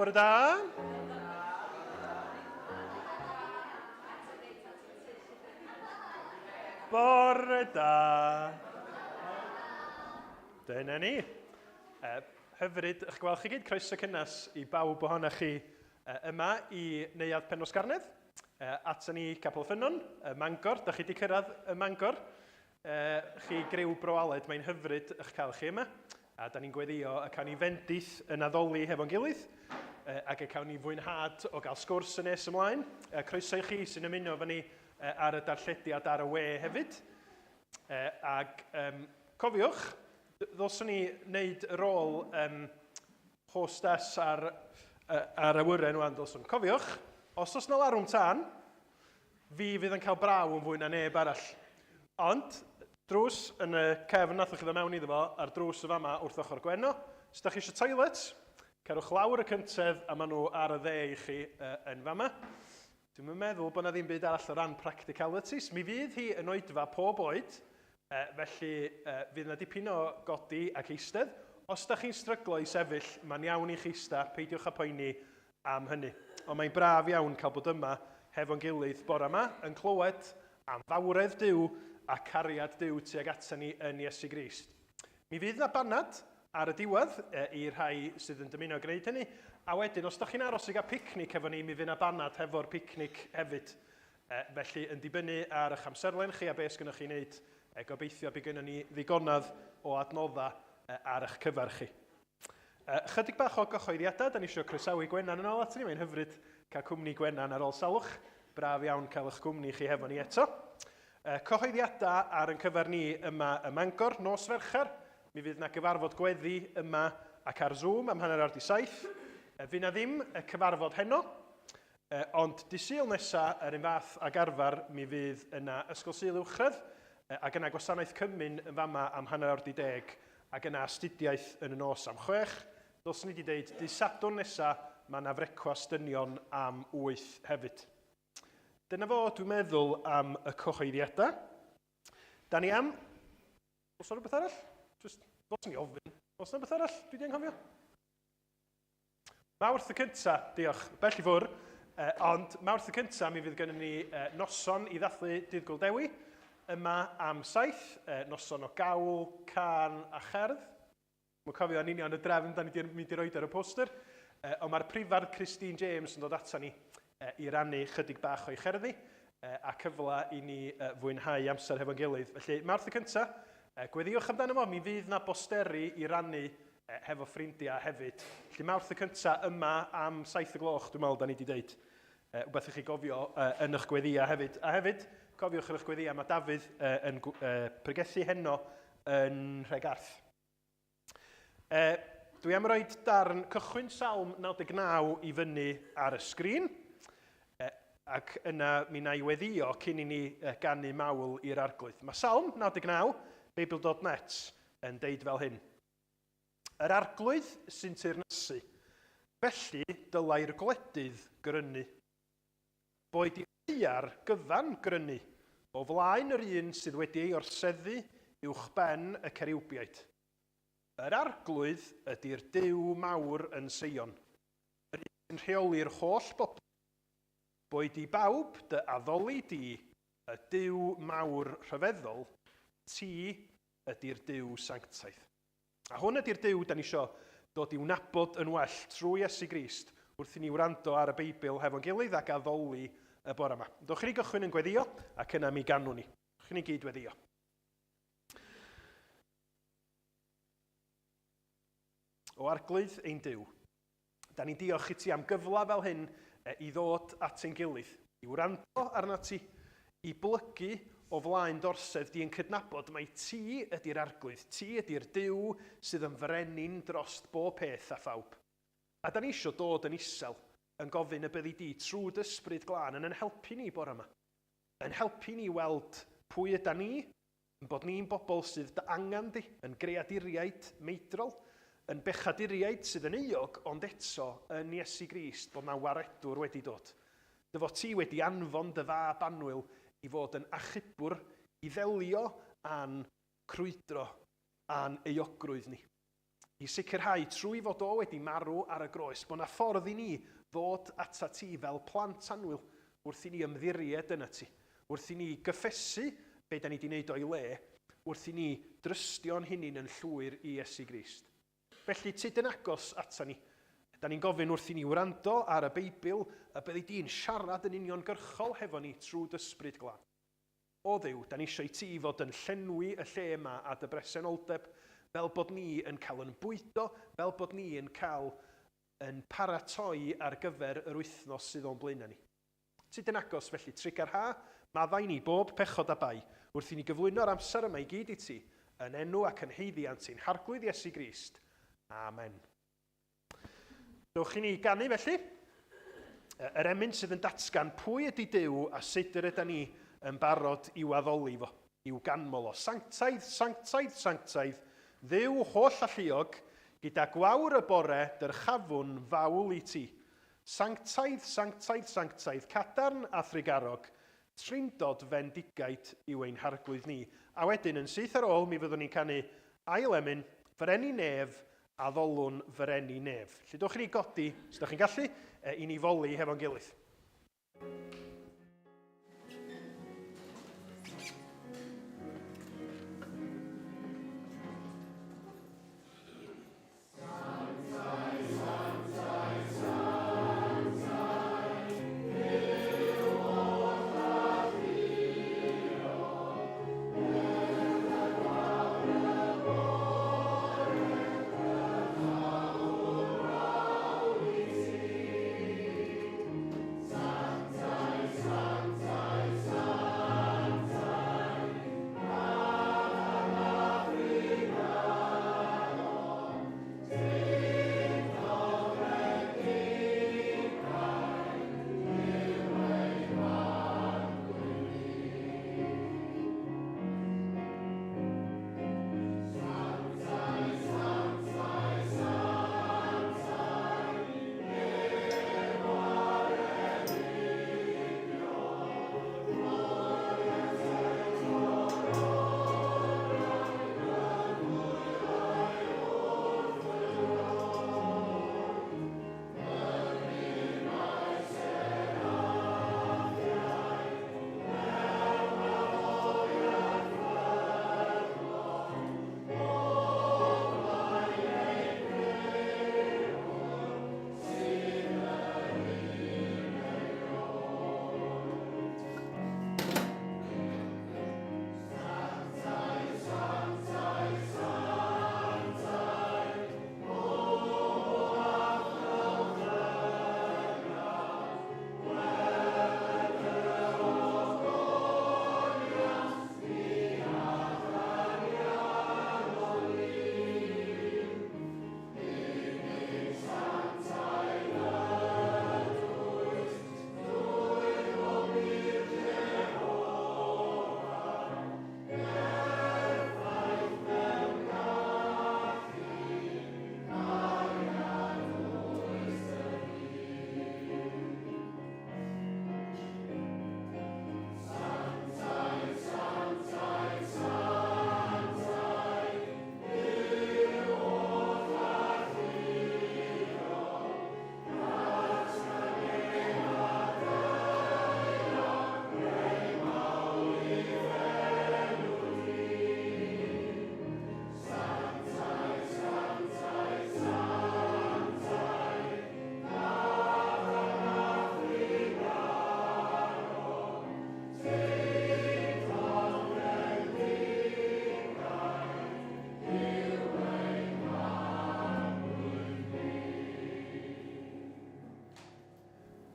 Bore da. Bore da. Dyna ni. Hyfryd eich gweld chi gyd. Croeso cynnes i bawb ohonoch chi yma i Neuadd Penrhosgarnedd. Ato ni Capel Ffynnon, Mangor. Da chi wedi cyrraedd y Mangor. Chi griw Bro Aled, mae'n hyfryd eich cael chi yma. A da ni'n gweddio y cawn ni fendith yn addoli hefo'n gilydd, ac y cawn ni fwynhad o gael sgwrs yn nes ymlaen. Croeso i chi sy'n ymuno efo ni ar y darllediad ar y we hefyd. Ac um, cofiwch, ddylswn ni wneud y rôl um, hostess ar, ar awyren wan, dylswn. Cofiwch, os oes na larwm tân, Fi fydd yn cael braw yn fwy na neb arall. Ond, drws yn y cefn nathoch chi ddod mewn iddo fo, a'r drws y fama wrth ochr Gwenno. Os da chi eisiau toilet, cerwch lawr y cyntedd a maen nhw ar y dde i chi uh, yn fama. Dwi'm yn meddwl bod na ddim byd arall o ran practicalities. Mi fydd hi yn oedfa pob oed, uh, felly uh, fydd na dipyn o godi ac eistedd. Os da chi'n stryglo i sefyll, mae'n iawn i chi ista, peidiwch â poeni am hynny. Ond mae'n braf iawn cael bod yma hefo'n gilydd bore yma yn clywed am fawredd Duw a cariad Duw tuag ata ni yn Iesu Grist. Mi fydd na banad ar y diwedd e, i'r rhai sydd yn dymuno gwneud hynny, a wedyn os da chi'n aros i gael picnic efo ni, mi fydd na banad hefo'r picnic hefyd. E, felly yn dibynnu ar eich amserlen chi a beth sgynnoch chi wneud, e, gobeithio bydd gynnon ni ddigonedd o adnoddau e, ar eich cyfer chi. Chydig bach o gyhoeddiadau, da ni eisiau croesawu Gwenan yn ôl ato ni, mae'n hyfryd cael cwmni Gwenan ar ôl salwch. Braf iawn cael eich cwmni chi hefo ni eto. Cyhoeddiadau ar yn cyfer ni yma ym Mangor, nos Fercher. Mi fydd na gyfarfod gweddi yma ac ar Zoom am 7:30. Fydd na ddim y cyfarfod heno, Ond dydd Sul nesa, yr un fath ag arfer, mi fydd yna Ysgol Sul Uwchradd, ac yna gwasanaeth cymun yn fama am 10:30, ac yna astudiaeth yn y nos am 6. Ddylswn i 'di deud, dydd Sadwrn nesa, mae yna frecwast dynion am 8 hefyd. Dyna fo, dwi'n meddwl, am y cyhoeddiadau. Da ni am... Oes 'na rhywbeth arall? Jyst, ddylswn i ofyn. Oes 'na rhywbeth arall dwi 'di anghofio? Mawrth y cynta, diolch, bell i ffwr, eh, ond Mawrth y cynta mi fydd gennym ni eh, noson i ddathlu Dydd Gŵyl Dewi, yma am 7, eh, noson o gawl, cân a cherdd. Mae'n cofio yn union y drefn da ni wedi mynd i roed ar y poster, eh, ond mae'r prifardd Christine James yn dod ata ni eh, i rannu chydig bach o'i cherddi eh, a cyfle i ni eh, fwynhau amser hefo'n gilydd. Felly, Mawrth y cynta, eh, gweddïwch amdano fo, mi fydd na bosteri i rannu hefo ffrindiau hefyd. Felly Mawrth y cynta yma am 7 y gloch, dwi'n meddwl da ni wedi deud. E, wbeth i chi gofio e, yn eich gweddïau hefyd. A hefyd, cofiwch yn eich gweddïau, mae Dafydd e, yn e, pregethu heno yn Nhregarth. E, dwi am roed darn cychwyn Salm 99 i fyny ar y sgrin, e, ac yna mi na i weddio cyn i ni ganu mawl i'r arglwydd. Mae Salm 99, Beibl.net, yn deud fel hyn. Yr Arglwydd sy'n teyrnasu, felly dylai'r gwledydd grynu. Boed i'r ddaear gyfan grynu o flaen yr un sydd wedi ei orseddu uwchben y ceriwbiaid. Yr Arglwydd ydy'r Duw mawr yn Seion, yr un sy'n rheoli'r holl bobloedd. Boed i bawb dy addoli di, y Duw mawr rhyfeddol, ti ydy'r Duw sanctaidd. A hwn ydy'r Duw da ni isio dod i'w nabod yn well trwy Iesu Grist wrth i ni wrando ar y Beibl hefo'n gilydd ac addoli y bore yma. Dowch i ni gychwyn yn gweddio ac yna mi ganwn ni. Dowch i ni gyd weddio. O Arglwydd ein Duw, da ni'n diolch i ti am gyfle fel hyn i ddod at ein gilydd, i wrando arnat ti, i blygu o flaen d'orsedd di yn cydnabod mai ti ydy'r Arglwydd, ti ydy'r Duw sydd yn frenin drost bob peth a phawb. A da ni isio dod yn isel, yn gofyn y byddi di trwy d'Ysbryd Glân yn yn helpu ni bore yma, yn helpu ni weld pwy yda ni, Ein bod ni'n bobl sydd dy angen di, yn greaduriaid meidrol, yn bechaduriaid sydd yn euog, ond eto, yn Iesu Grist, bod 'na waredwr wedi dod. Dy fod ti wedi anfon dy fab annwyl i fod yn achubwr i ddelio â'n crwydro a'n euogrwydd ni. I sicrhau, trwy fod o wedi marw ar y groes, bod 'na ffordd i ni ddod atat ti fel plant annwyl wrth i ni ymddiried ynat ti, wrth i ni gyffesu be da ni 'di wneud o'i le, wrth i ni drystio'n hunin yn llwyr i Iesu Grist. Felly, tyd yn agos ata ni. Da ni'n gofyn wrth i ni wrando ar y Beibl y byddi di'n siarad yn uniongyrchol hefo ni trwy d'Ysbryd Glân. O Dduw, da ni eisiau i ti fod yn llenwi y lle yma â dy bresenoldeb, fel bod ni yn cael yn bwydo, fel bod ni yn cael yn paratoi ar gyfer yr wythnos sydd o'n blaenau ni. Tyd yn agos, felly, trugarha, maddau ni bob pechod a bai, wrth i ni gyflwyno'r amser yma i gyd i ti, yn enw ac yn haeddiant ein Harglwydd Iesu Grist. Amen. Dewch i ni ganu felly. Yr emyn sydd yn datgan pwy ydy Duw a sut yr yda ni yn barod i'w addoli fo, i'w ganmol o. Sanctaidd, sanctaidd, sanctaidd, Dduw holl alluog, gyda gwawr y bore dyrchafwn fawl i ti. Sanctaidd, sanctaidd, sanctaidd, cadarn a thrugarog, trindod fendigaid yw ein Harglwydd ni. A wedyn, yn syth ar ôl, mi fyddwn ni'n canu ail emyn, Fy Nef, Addolwn fyreni nef. Felly dowch i ni godi, os ydych chi'n gallu, i ni foli hefo'n gilydd.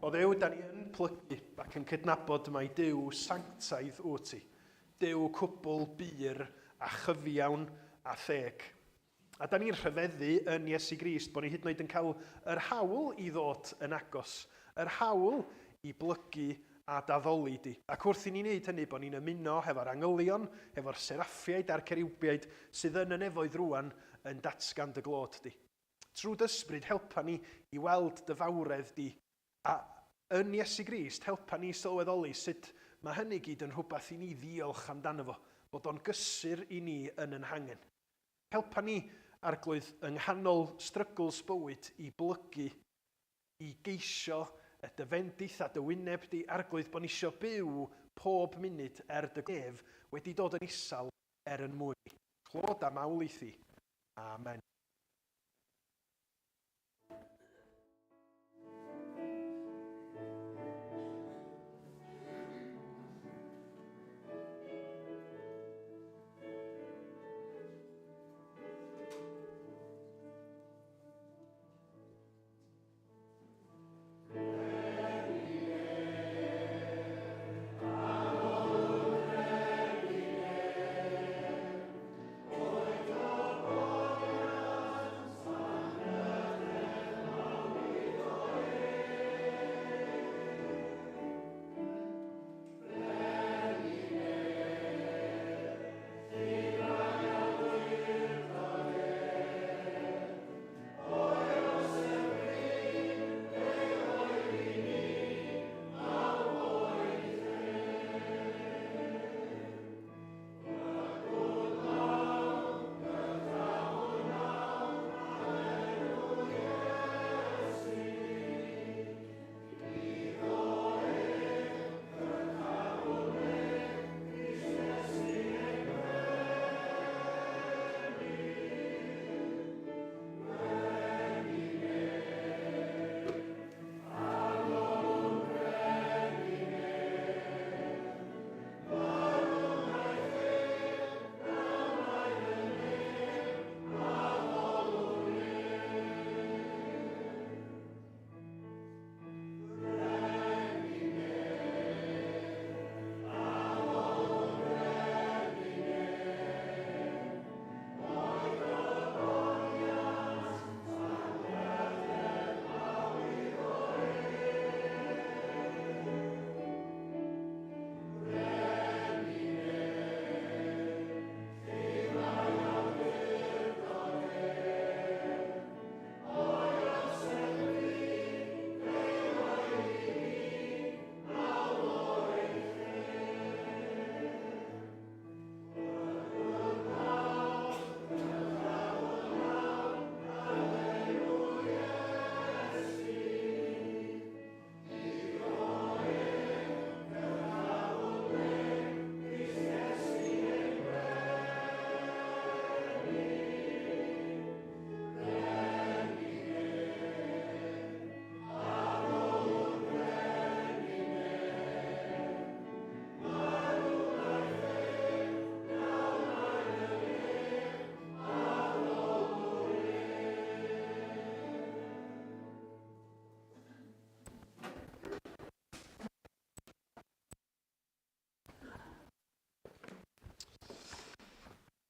O Dduw, da ni yn plygu ac yn cydnabod mai Duw sanctaidd wyt ti, Duw cwbl bur a chyfiawn a theg. A da ni'n rhyfeddu yn Iesu Grist bod ni hyd yn oed yn cael yr hawl i ddod yn agos, yr hawl i blygu a d'addoli di. Ac wrth i ni wneud hynny, bod ni'n ymuno hefo'r angylion, hefo'r seraffiaid a'r ceriwbiaid sydd yn y nefoedd rŵan yn datgan dy glod di. Trwy d'Ysbryd, helpa ni i weld dy fawredd di. A yn Iesu Grist, helpa ni sylweddoli sut mae hynny gyd yn rhywbeth i ni ddiolch amdano fo, bod o'n gysur i ni yn yn hangen. Helpa ni Arglwydd, yng nghanol struggles bywyd i blygu, i geisio y dy fendith a dy wyneb di, Arglwydd, bod ni isio byw pob munud er dy ef wedi dod yn isel er yn mwy. Clod a mawl i thi. Amen.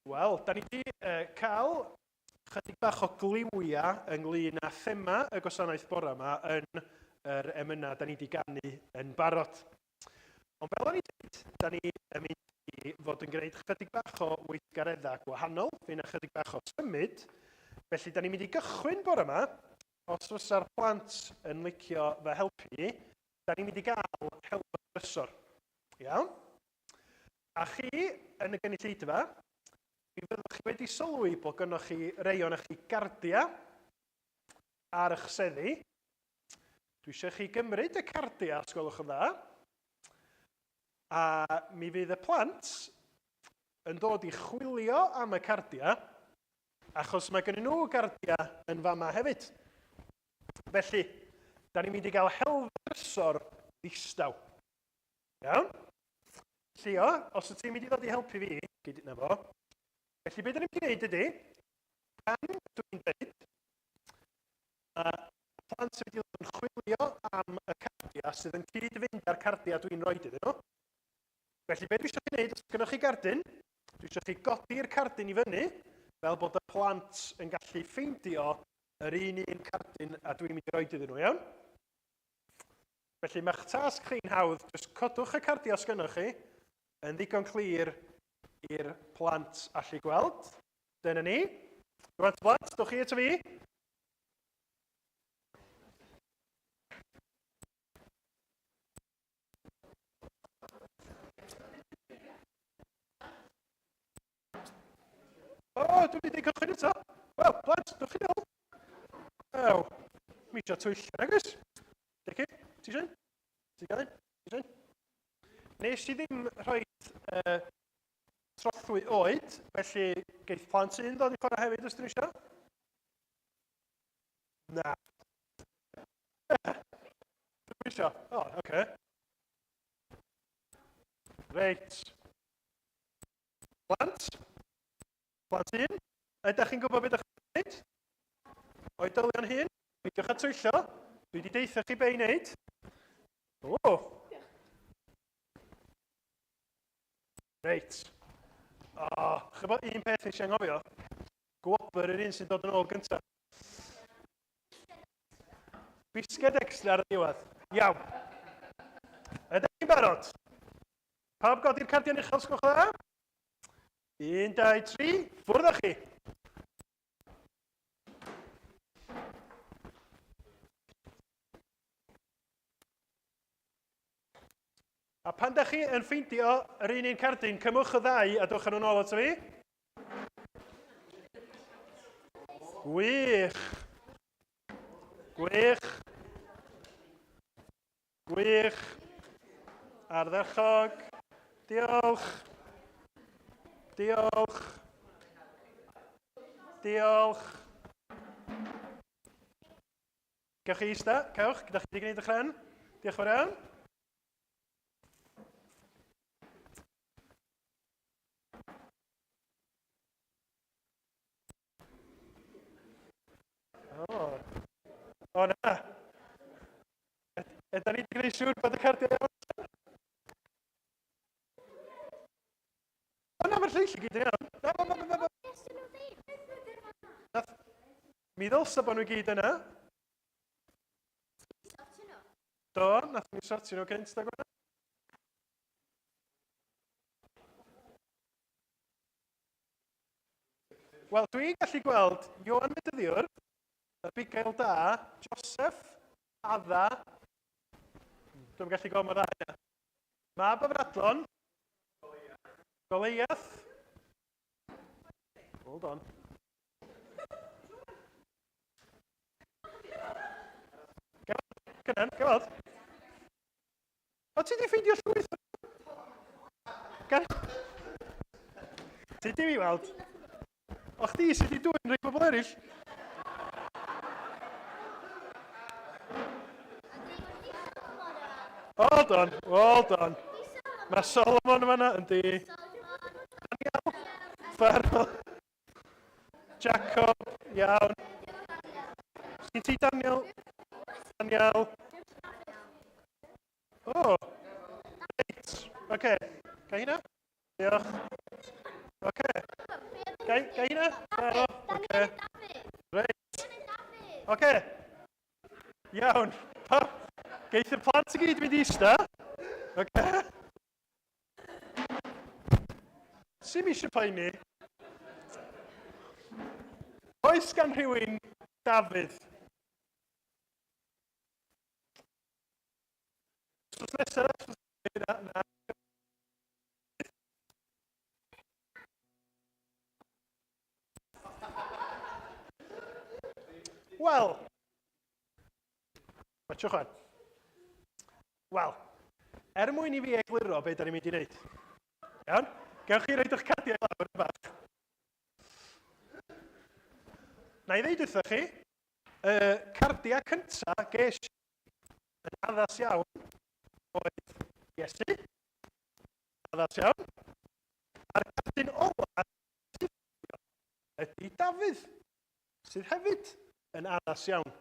Wel, da ni wedi uh, cael chydig bach o gliwiau ynglyn â thema y gwasanaeth bore yma yn yr emynau da ni wedi ganu yn barod. Ond fel o'n i dweud, da ni yn mynd i fod yn gwneud chydig bach o weithgareddau gwahanol, fe yna chydig bach o symud. Felly, da ni'n mynd i gychwyn bore yma. Os fysa'r plant yn licio fy helpu i, da ni'n mynd i gael help y drysor. Iawn? A chi, yn y gynulleidfa, mi fyddwch chi wedi sylwi bod gynnoch chi rei ohonoch chi gardia ar eich seddi. Dwi eisiau chi gymryd y cardia, os gwelwch yn dda. A mi fydd y plant yn dod i chwilio am y cardia, achos mae gennyn nhw gardia yn fama hefyd. Felly, da ni'n mynd i gael helfa drysor ddistaw. Iawn? Llio, os wyt ti'n mynd i ddod i helpu fi, gyd na fo. Felly, beth dyn ni'n mynd i wneud ydy, pan dwi'n dweud, mae plant sy'n mynd i ddod yn chwilio am y cardiau sydd yn cyd-fynd â'r cardiau dwi'n rhoi iddyn nhw. Felly, beth dwi eisiau chi wneud, os gennych chi gardyn, dwi eisiau chi godi'r cardyn i fyny, fel bod y plant yn gallu ffeindio yr un un cardyn a dwi'n mynd i roi iddyn nhw, iawn? Felly mae'ch tasg chi'n hawdd, jyst codwch y cardiau os gynnoch chi, yn ddigon clir i'r plant allu gweld. Dyna ni. Rwan, blant, dwch chi eto fi. O, oh, dwi'n mynd i cychwyn eto. Wel, plant, dwch chi nôl. Ew, mi eisiau twyllo, nag oes? Dici, ti eisiau un? Ti'n gael un? Ti eisiau un? Nes i ddim rhoi trothwy oed, felly geith plant un ddod i chwarae hefyd os dyn nhw eisiau. Na. Dwi'n eisiau. O, oh, oce. Okay. Reit. Plant. Plant un. Ydych chi'n gwybod beth ydych chi'n gwneud? Oedolion hyn, peidiwch â twyllo. Dwi wedi deitha chi be i wneud. O! Reit. O, oh, chybod un peth nes i anghofio? Gwobr yr un sy'n dod yn ôl gyntaf. Bisged extra ar y diwedd. Iawn. Ydych chi'n barod? Pawb godi'r cardiau'n uchel, sgwch dda? 1, 2, 3, ffwrdd â chi. A pan da chi yn ffeindio yr un un cardyn, cymwch y ddau a dewch â nhw'n ôl ato fi. Gwych! Gwych! Gwych! Ardderchog! Diolch! Diolch! Diolch! Gewch chi eistedd, cewch, gyda chi wedi gwneud eich rhan. Diolch yn fawr iawn. O, o na. Ydy ni wedi gwneud siŵr bod y cardiau iawn? O na, mae'r lleill i gyd yn iawn. Na, na, na, na, na. Nath, mi ddylsa bod nhw i gyd yna. Do, nath ni sortio nhw gynt, da gwna. Wel, dwi'n gallu gweld Ioan Medyddiwr, y bugail da, Joseph, Adda, dwi'n gallu gweld mor dda hynna. Mab Afradlon, Goleiath, hold on. Cynan, gweld. O, ti di ffeindio llwyth? Gan... Ti di mi weld? O, chdi sydd wedi dwyn rhai bobl eraill? Hold on, hold on. Mae Solomon yma yna, yndi. Daniel, Pharaoh, Jacob, iawn. Sgyn ti Daniel? Daniel. O, oh, reit. Oce, okay. ga hynna? Diolch. Oce. Okay. Ga, ga hynna? Oce. Okay. Reit. Oce. Okay. Iawn. Pa, geith y plant i gyd mynd i ista. Oce. Okay. Sim eisiau poeni. Oes gan rhywun Dafydd? Wsos nesaf, na, na. Wel, Watchwch wan. Wel, er mwyn i fi egluro beth da ni'n mynd i wneud. Iawn? Gewch chi roed eich cardiau lawr yn bach. Na i ddeud wrthoch chi, y cardiau cyntaf ges yn addas iawn oedd Iesu, addas iawn, a'r cardyn ola ydy Dafydd, sydd hefyd yn addas iawn.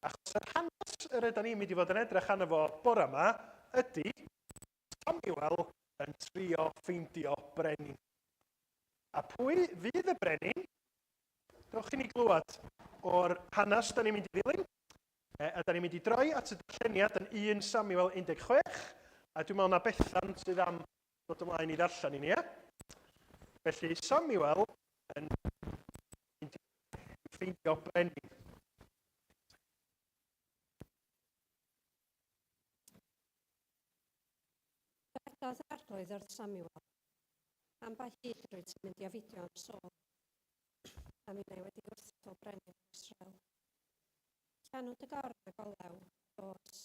Achos yr hanes yr yda ni'n mynd i fod yn edrych arno fo bore yma ydy Samuel yn trio ffeindio brenin. A pwy fydd y brenin? Dewch i ni glywed o'r hanes da ni'n mynd i ddilyn. E, a da ni'n mynd i droi at y darlleniad yn 1 Samuel 16, a dwi'n meddwl na Bethan sydd am ddod ymlaen i ddarllen i ni, e? Felly Samuel yn mynd i ffeindio brenin. Dywedodd yr arglwydd wrth Samuel, Am ba hyd rwyt ti'n mynd i ofidio am Saul? A minnau wedi wrthod fel brenin ar Israel. Llanw dy gorn ag olew, a dos,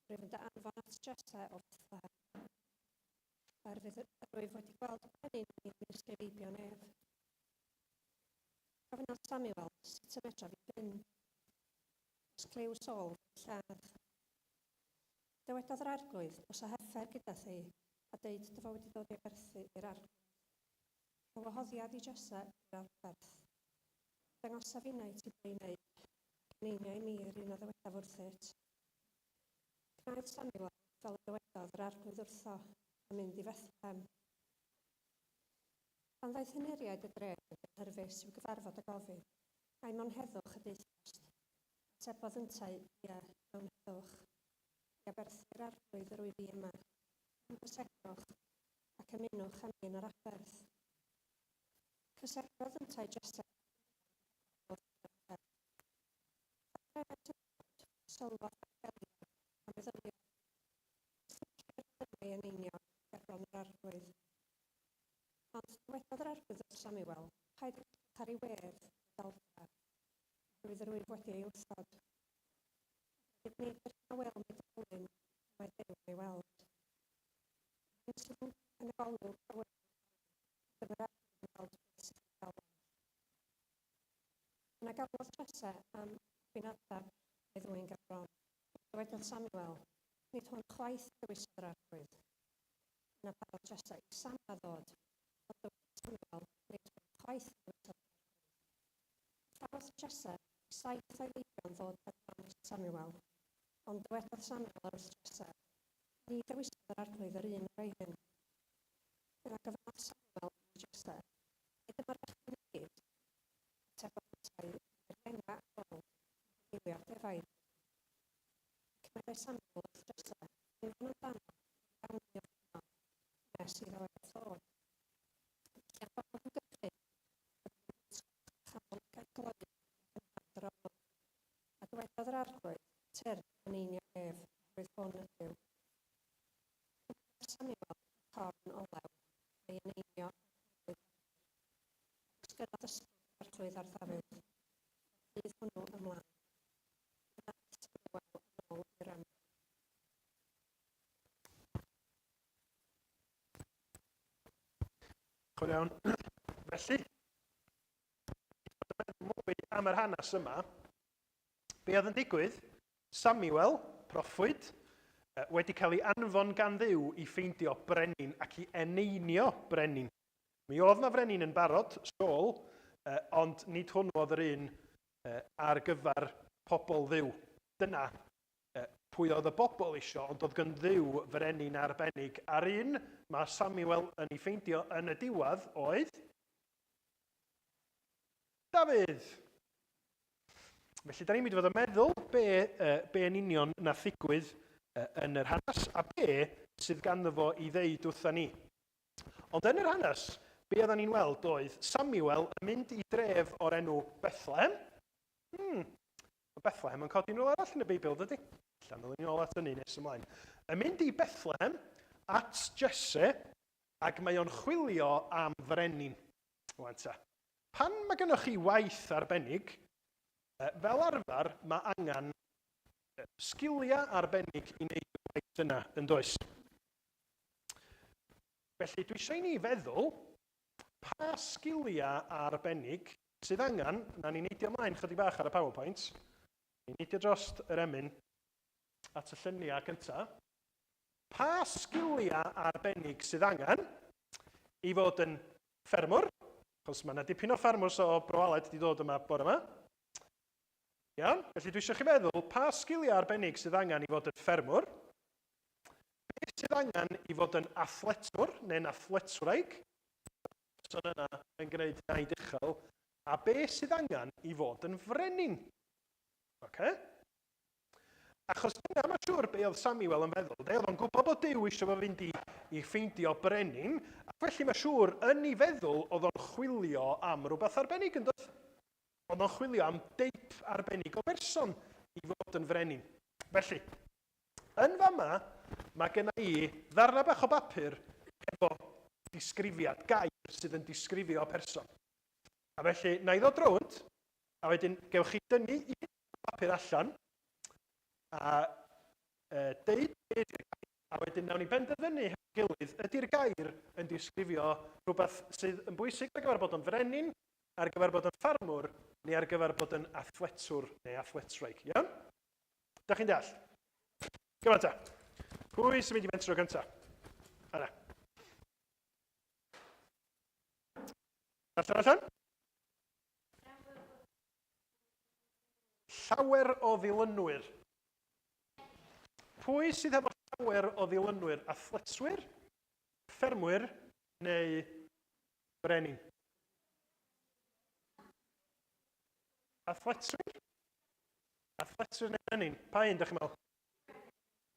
rwyf yn dy anfon at Jesse o Fethlehem. Oherwydd yr wyf wedi gweld brenin i ymysg ei feibion ef. Gofynnodd Samuel, sut y medraf i fynd? Os clyw Saul fy lladd. Dywedodd yr arglwydd, dos â heffer gyda thi, a deud dy fod wedi dod i aberthu i'r arglwydd. Rho wahoddiad i Jesse i'r aberth. Dangosaf innau i ti be i wneud, ac eneinio i mi yr un a ddywedaf wrthyt. Gwnaeth Samuel fel y dywedodd yr arglwydd wrtho, a mynd i Fethlehem. Pan ddaeth henuriaid y dref yn gynhyrfus i'w gyfarfod a gofyn, Ai mewn heddwch y daethost? Atebodd yntau, Ie, mewn heddwch. I aberthu'r arglwydd yr wyf fi yma. Ymgysegrwch, ac ymunwch â mi yn yr aberth. Cysegrodd yntau Jesse Sylwodd ar Eliab a meddyliodd, Sicr y yn einio gerbron yr arglwydd. Ond dywedodd yr arglwydd wrth Samuel, Paid ag edrych ar ei wedd a'i daldra, oherwydd yr wyf wedi ei wrthod. Oherwydd nid yr hyn a wel mae darlun, y mae Duw yn ei weld. Yr hyn sydd yn y golwg a wel ond y mae'r arglwydd yn gweld beth sydd yn y galon. Yna galwodd Jesse am Abinadab a'i ddwyn ger bron. Dywedodd Samuel, Nid hwn chwaith a ddewisodd yr arglwydd. Yna parodd Jesse i Samma ddod, ond dywedodd Samuel, Nid hwn chwaith a ddewisodd yr arglwydd. A pharodd Jesse i saith o'i feibion ddod ger bron at Samuel, ond dywedodd Samuel wrth Jesse, Ni ddewisodd yr arglwydd yr un o'r rhai hyn. Yna gofynnodd Samuel i Jesse, Ai dyma'r bechgyn i gyd? Atebodd yntau, Mae'r ienga ar ôl, yn cyfeilio'r defaid. Ac meddai Samuel wrth Jesse, Anfon amdano, a gawn ni ohono, nes iddo ef ddod. Felly anfonodd i'w gyrchu, a oedd yn bwyta a chanol lygaid gloyw ac yn rhad yr olwg. A dywedodd yr arglwydd, Tyrd, eneinio ef, oherwydd hwn ydyw. Cymerodd Samuel y corn olew, a'i eneinio ar arglwydd Dafydd. A disgynnodd ysbryd yr arglwydd ar Ddafydd, o'r dydd hwnnw ymlaen. Yna aeth Samuel yn ôl i Rama. Diolch yn iawn. Felly, mwy am yr hanes yma, be oedd yn digwydd? Samuel, proffwyd, wedi cael ei anfon gan Dduw i ffeindio brenin ac i eneinio brenin. Mi oedd na frenin yn barod, Saul, ond nid hwnnw oedd yr un ar gyfer pobl Dduw. Dyna pwy oedd y bobl isio, ond oedd gan Dduw frenin arbennig. A'r un mae Samuel yn ei ffeindio yn y diwedd oedd Dafydd! Felly, da ni'n mynd i fod yn meddwl be, uh, be yn union na ddigwydd uh, yn yr hanes a be sydd ganddo fo i ddeud wrtha ni. Ond yn yr hanes, be oedden ni'n weld oedd Samuel yn mynd i dref o'r enw Bethlehem. Mae Bethlehem yn codi yn rhywle arall yn y Beibl, dydy? Allan ddod ni ôl at hynny nes ymlaen. Yn mynd i Bethlehem at Jesse, ac mae o'n chwilio am frenin. Wan ta. Pan mae gennych chi waith arbennig, fel arfer mae angen sgiliau arbennig i wneud y gwaith yna, yn does? Felly dwi eisiau i ni feddwl pa sgiliau arbennig sydd angen, na ni neidio ymlaen chydig bach ar y PowerPoint, ni neidio dros yr emyn at y lluniau cyntaf. Pa sgiliau arbennig sydd angen i fod yn ffermwr? Achos mae yna dipyn o ffermwrs o Bro Aled wedi dod yma bore yma. Iawn, felly dwi eisiau chi feddwl pa sgiliau arbennig sydd angen i fod yn ffermwr? Beth sydd angen i fod yn athletwr neu'n athletwraig? Person yna yn gwneud naid uchel. A beth sydd angen i fod yn frenin? Okay? Achos dyna mae'n siŵr be oedd Samuel yn feddwl. De, oedd o'n gwybod bod Duw eisiau fo fynd i, i ffeindio brenin, ac felly mae'n siŵr yn ei feddwl oedd o'n chwilio am rhywbeth arbennig yn doedd? Oedd o'n chwilio am deip arbennig o berson i fod yn frenin. Felly, yn fama, mae genna i ddarnau bach o bapur efo disgrifiad, gair sydd yn disgrifio person. A felly, na i ddod rownd, a wedyn gewch chi dynnu un papur allan, a deud be ydy'r gair, a wedyn nawn ni benderfynu hefo'n gilydd, ydy'r gair yn disgrifio rhywbeth sydd yn bwysig ar gyfer bod yn frenin, ar gyfer bod yn ffarmwr, neu ar gyfer bod yn athletwr neu athletwraig. Iawn? Da chi'n deall? Gyma ta. Pwy sy'n mynd i fentro gyntaf? Anna. Allan allan? Llawer o ddilynwyr. Pwy sydd hefo llawer o ddilynwyr? Athletwyr, ffermwyr neu brenin? Athletwyr? Athletwyr neu brenin? Pa un, da chi'n meddwl?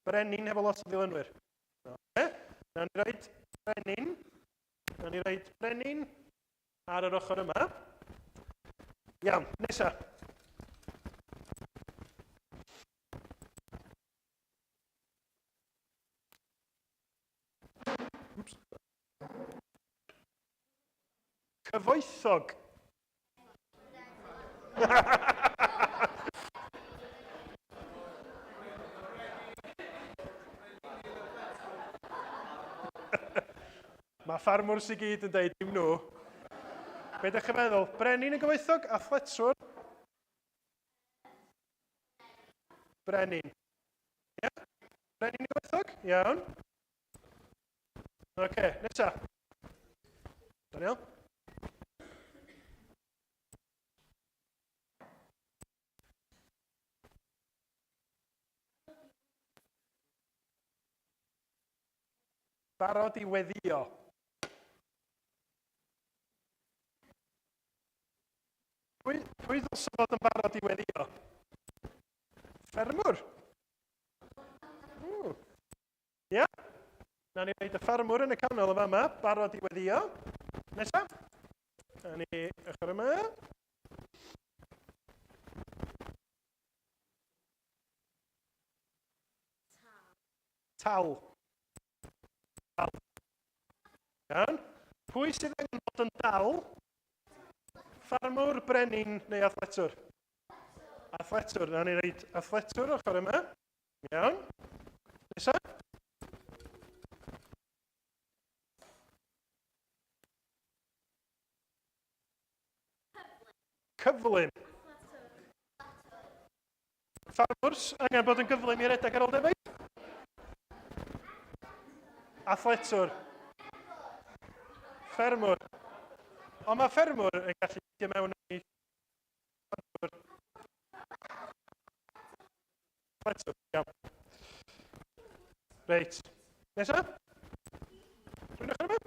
Brenin hefo lot o ddilynwyr. Okay. Nawn ni roed brenin. Nawn ni roed brenin ar yr ochr yma. Iawn, nesa. Oops. Cyfoethog. Mae ffarmwr sy'n gyd yn deud dim nhw. Be ydych chi'n meddwl? Brenin yn gyfoethog, athletwr? Brenin. Ie? Yeah? Brenin yn gyfoethog? Iawn. Oce, okay, nesa. Daniel? Barod i weddio. Pwy, pwy ddylse fod yn barod i weddio? Ffermwr. Ia? Na ni wneud y ffarmwr yn y canol y fama, barod i weddio. Nesa. Na ni ochr yma. Tal. Tal. Iawn. Pwy sydd angen bod yn dal? Ffarmwr, brenin neu athletwr? Athletwr. Na ni reid athletwr ochr yma. Iawn. Nesa. Cyflym. Ffarmwrs, angen bod yn gyflym i redeg ar ôl defaid. Athletwr. Ffermwr. Ond mae ffermwr yn gallu gweithio mewn i Athletwr, iawn. Reit. Nesa? Rwy'n ochr yma?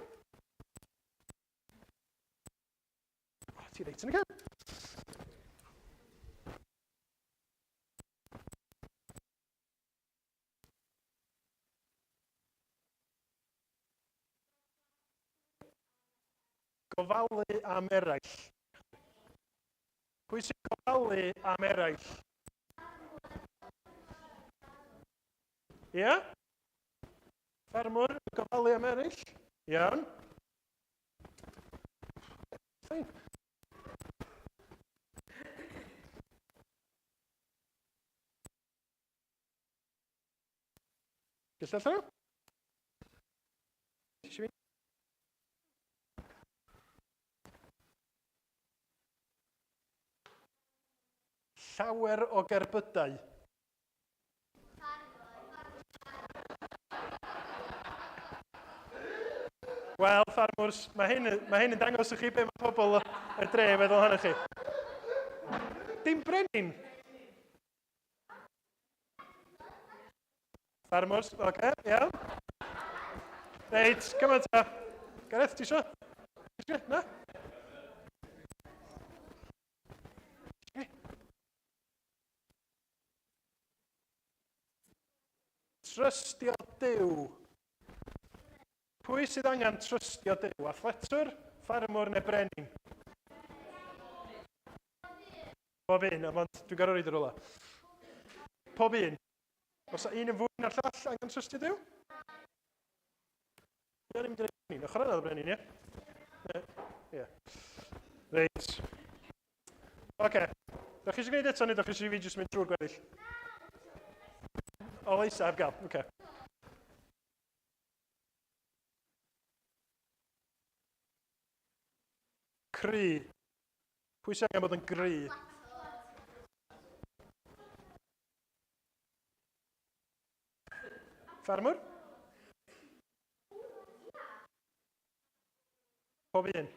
O, ti reit yn y cefn. Gofalu am eraill. Pwy sy'n gofalu am eraill? Ia? Yeah? Ffermwr yn gofalu am eraill? Iawn. Fine. Gallu allan nhw? Ti eisiau fi? Llawer o gerbydau. Wel, ffarmwrs, mae hyn, mae hyn yn dangos i chi be mae pobl y dre yn meddwl ohonoch chi. Dim brenin. Ffarmwrs, oce, okay, iawn. Reit, come on ta. Gareth, ti isio? Ti isio? Na? Trystio Duw. Pwy sydd angen trystio Duw? Athletwr, ffarmwr neu brenin? Pob un, ond dwi'n gorfod reid yr ola. Pob un. Os un yn fwy na'r llall angen trystio Duw? Ie, ni'n mynd i'r brenin. Ochr yna brenin, ie? Ie. Reit. Oce. Okay. Da chi eisiau gwneud eto neu da chi eisiau fi jyst mynd trwy'r gweddill? O, Lisa, ar gael. Oce. Okay. Cry. Pwy sy'n angen bod yn gry? Ffermwr? Pob un?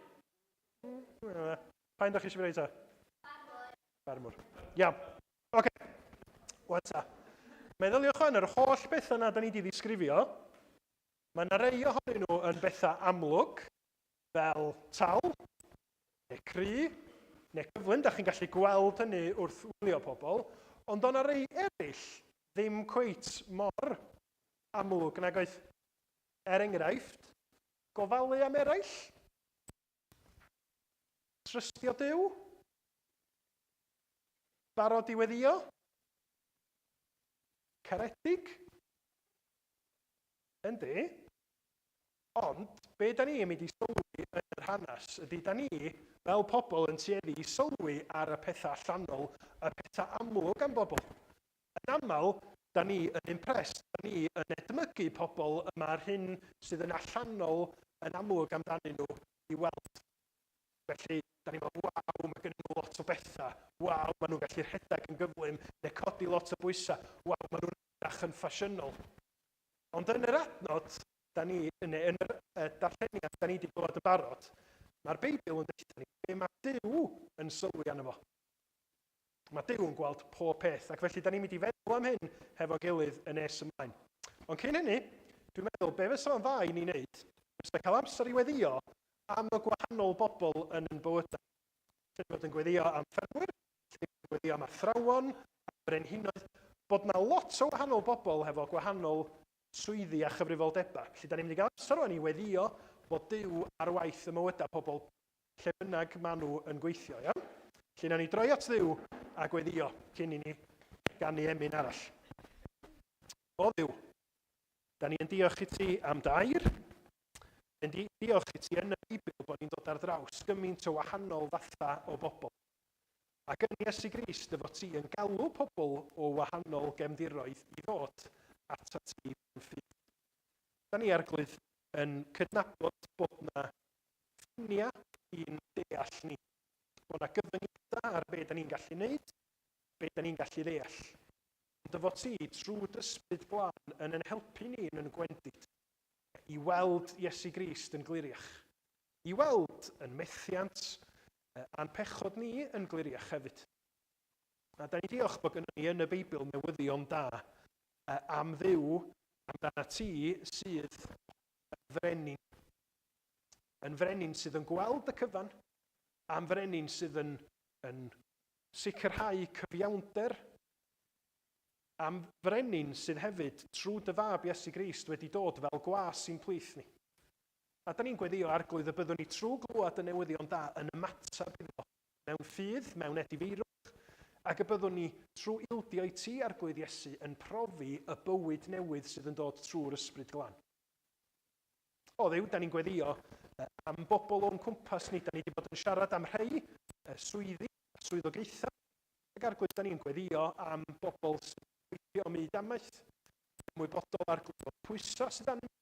Pa un da chi eisiau fi roi ta? Ffermwr. Iawn. Oce. Okay. Wan ta. Meddyliwch o'n yr holl bethau na da ni wedi ddisgrifio. Mae yna rei ohonyn nhw yn bethau amlwg, fel tal, neu cry, neu cyflym, da chi'n gallu gweld hynny wrth wylio pobl, ond o'na rei eraill ddim cweit mor amlwg nag oedd. Er enghraifft, gofalu am eraill, trystio Duw, barod i weddio, caredig, yndi, Ond, be da ni yn mynd i sylwi yn yr hanes ydy da ni, fel pobl, yn tueddu i sylwi ar y pethau allanol, y pethau amlwg am bobl. Yn aml, da ni yn impressed, da ni yn edmygu pobl y mae'r hyn sydd yn allanol yn amlwg amdanyn nhw i weld. Felly, da ni'n meddwl, waw, mae gen nhw lot o bethau, waw, maen nhw'n gallu rhedeg yn gyflym, neu codi lot o bwysau, waw, maen nhw'n edrych yn ffasiynol. Ond yn yr adnod, da ni, neu yn yr darlleniad da ni wedi glywed yn barod, mae'r Beibl yn dweud ni be mae Duw yn sylwi arno fo. Mae Duw yn gweld pob peth, ac felly da ni'n mynd i feddwl am hyn hefo gilydd yn nes ymlaen. Ond cyn hynny, dwi'n meddwl be fysa fo'n dda i ni wneud, fysa cael amser i weddio am y gwahanol bobl yn yn bywydau. Lle fod yn gweddio am ffermwyr, lle fod yn gweddio am athrawon, am brenhinoedd, bod na lot o wahanol bobl hefo gwahanol swyddi a chyfrifoldebau. Felly, da ni'n mynd i gael amser rwan i weddio bod Duw ar waith y mywydau pobl lle bynnag maen nhw yn gweithio, iawn? Felly, nawn ni droi at Dduw a gweddio cyn i ni ganu emyn arall. O Dduw, da ni yn diolch i ti am dair. Yn diolch i ti yn y Beibl bod ni'n dod ar draws gymaint o wahanol fathau o bobl. Ac yn Iesu Grist dy fod ti yn galw pobl o wahanol gefndiroedd i ddod atat ti mewn ffydd. Da ni, Arglwydd, yn cydnabod bod na ffiniau i'n deall ni, bod na gyfyngiadau ar be da ni'n gallu wneud, be da ni'n gallu ddeall. Ond dy fod ti, trwy dy Ysbryd Glân, yn yn helpu ni yn yn gwendid i weld Iesu Grist yn gliriach, i weld yn methiant a'n pechod ni yn gliriach hefyd. A da ni diolch bod gynnon ni yn y Beibl newyddion da am Dduw amdana ti sydd yn frenin. Yn frenin sydd yn gweld y cyfan, am frenin sydd yn, yn sicrhau cyfiawnder, am frenin sydd hefyd, trwy dy fab Iesu Grist, wedi dod fel gwas i'n plith ni. A da ni'n gweddio, Arglwydd, y byddwn ni trwy glywed y newyddion da yn ymateb iddo fo, mewn ffydd, mewn edifeirwch, ac y byddwn ni trwy ildio i ti, Arglwydd Iesu, yn profi y bywyd newydd sydd yn dod trwy'r Ysbryd Glân. O Dduw, da ni'n gweddio am bobl o'n cwmpas ni. Da ni wedi bod yn siarad am rhai swyddi, swyddogaethau, ac Arglwydd, da ni'n gweddio am bobl sy'n gweithio ym myd amaeth, ymwybodol Arglwydd o'r pwysau sydd arnyn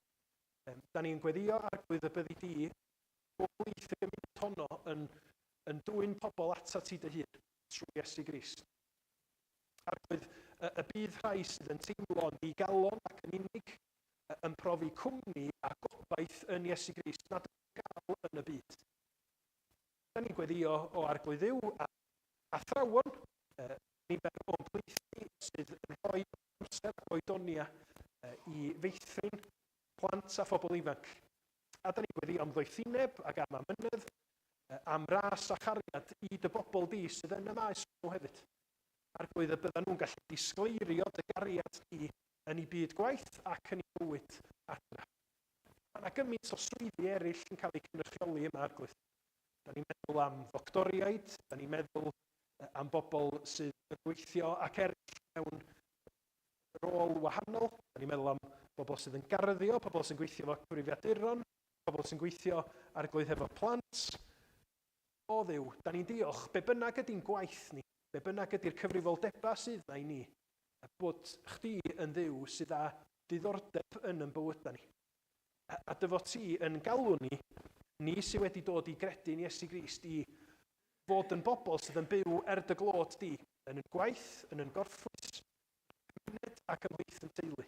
Da ni'n gweddio Arglwydd y byddi di o blith y gymuned honno yn, yn dwyn pobl atat ti dy hun trwy Iesu Grist. Arglwydd, y, y bydd rhai sydd yn teimlo yn ddigalon ac yn unig yn profi cwmni a gobaith yn Iesu Grist nad yw'n gael yn y byd. Da ni'n gweddio o Arglwydd Dduw a athrawon, nifer o'n plith ni sydd yn rhoi amser ac oedonia i feithrin plant a phobl ifanc. A da ni'n gweddio am ddoethineb ac am amynedd, am ras a chariad i dy bobl di sydd yn y maes hwnnw hefyd. Arglwydd y byddan nhw'n gallu disgleirio dy gariad di yn eu byd gwaith ac yn eu bywyd adra. Mae yna gymaint o swyddi eraill yn cael eu cynrychioli yma, Arglwydd. Da ni'n meddwl am ddoctoriaid, da ni'n meddwl am bobl sydd yn gweithio ac eraill mewn rôl wahanol. Da ni'n meddwl am bobl sydd yn garddio, pobl sy'n gweithio efo cyfrifiaduron, pobl sy'n gweithio Arglwydd hefo plant. O Dduw, da ni'n diolch, be bynnag ydy'n gwaith ni, be bynnag ydy'r cyfrifoldebau sydd 'na i ni, bod chdi yn Dduw sydd â diddordeb yn yn bywydau ni. A dy fod ti yn galw ni, ni sydd wedi dod i gredu'n Iesu Grist, i fod yn bobl sydd yn byw er dy glod di, yn yn gwaith, yn yn gorffwys, yn cymuned ac ymhlith yn teulu.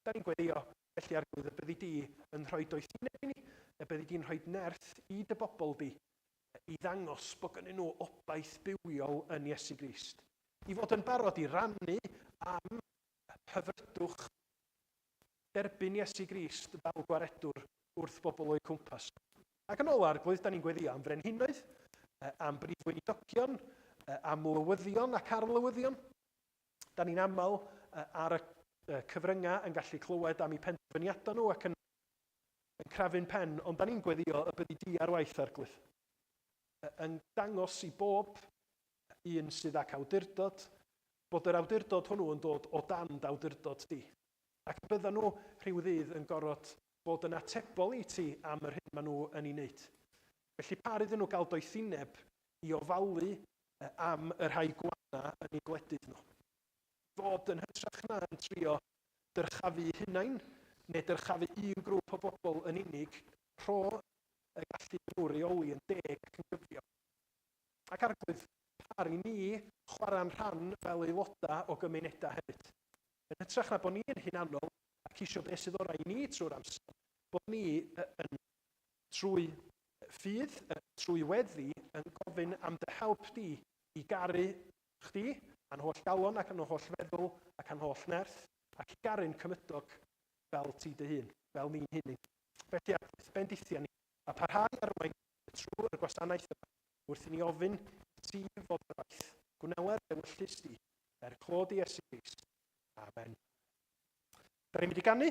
Da ni'n gweddio, felly Arglwydd, y byddi di yn rhoi doethineb i ni, y byddi di'n rhoi nerth i dy bobl di, i ddangos bod gynnyn nhw obaith bywiol yn Iesu Grist. I fod yn barod i rannu am hyfrydwch derbyn Iesu Grist fel gwaredwr wrth bobl o'u cwmpas. Ac yn ôl Arglwydd, da ni'n gweddio am frenhinoedd, am brif weinidogion, am lywyddion ac arlywyddion. Da ni'n aml ar y cyfryngau yn gallu clywed am eu penderfyniadau nhw ac yn, yn crafu'n pen, ond da ni'n gweddio y byddi di ar waith, Arglwydd. Yn dangos i bob un sydd ac awdurdod, bod yr awdurdod hwnnw yn dod o dan d'awdurdod di. Ac y byddan nhw rhyw ddydd yn gorfod bod yn atebol i ti am yr hyn maen nhw yn ei wneud. Felly par iddyn nhw gael doethineb i ofalu am y rhai gwana yn eu gwledydd nhw. Fod yn hytrach na yn trio dyrchafu hunain, neu dyrchafu un grŵp o bobl yn unig, rho y gallu iddyn nhw reoli yn deg ac yn gyfiawn. Ac Arglwydd, par i ni chwarae'n rhan fel aelodau o gymunedau hefyd. Yn hytrach na bod ni yn hunanol ac isio beth sydd orau i ni trwy'r amser, bod ni yn trwy ffydd, trwy weddi, yn gofyn am dy help di i garu chdi a'n holl galon ac a'n holl feddwl ac a'n holl nerth, ac i garu'n cymydog fel ti dy hun, fel ni'n hunain. Felly, Arglwydd, bendithia ni, a parhau arwain trwy'r gwasanaeth yma, wrth i ni ofyn i ti fod ar waith. Gwneler ewyllys di, er clod i Iesu Grist. Amen. Da ni'n mynd i ganu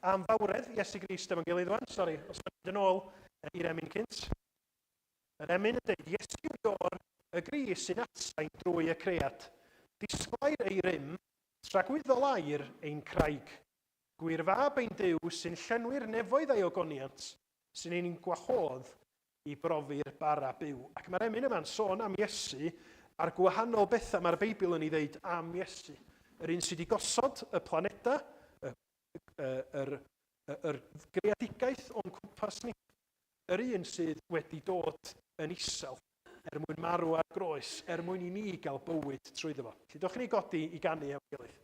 am fawredd Iesu Grist efo'n gilydd wan. Sori, os mae'n mynd yn ôl i'r emyn cynt. Yr emyn yn dweud, Iesu yw ior y gris sy'n atsain drwy y cread. Disglair ei rym, tragwyddol air ein craig. Gwir fab ein Duw sy'n llenwi'r nefoedd a'i ogoniant, sy'n ein gwahodd i brofi'r bara byw. Ac mae'r emyn yma'n sôn am Iesu a'r gwahanol bethau mae'r Beibl yn ei ddeud am Iesu. Yr un sydd wedi gosod y planedau, y, y, yr, yr greadigaeth o'n cwmpas ni. Yr un sydd wedi dod yn isel er mwyn marw ar groes, er mwyn i ni gael bywyd trwyddo fo. Felly, dewch i ni godi i ganu efo'n gilydd.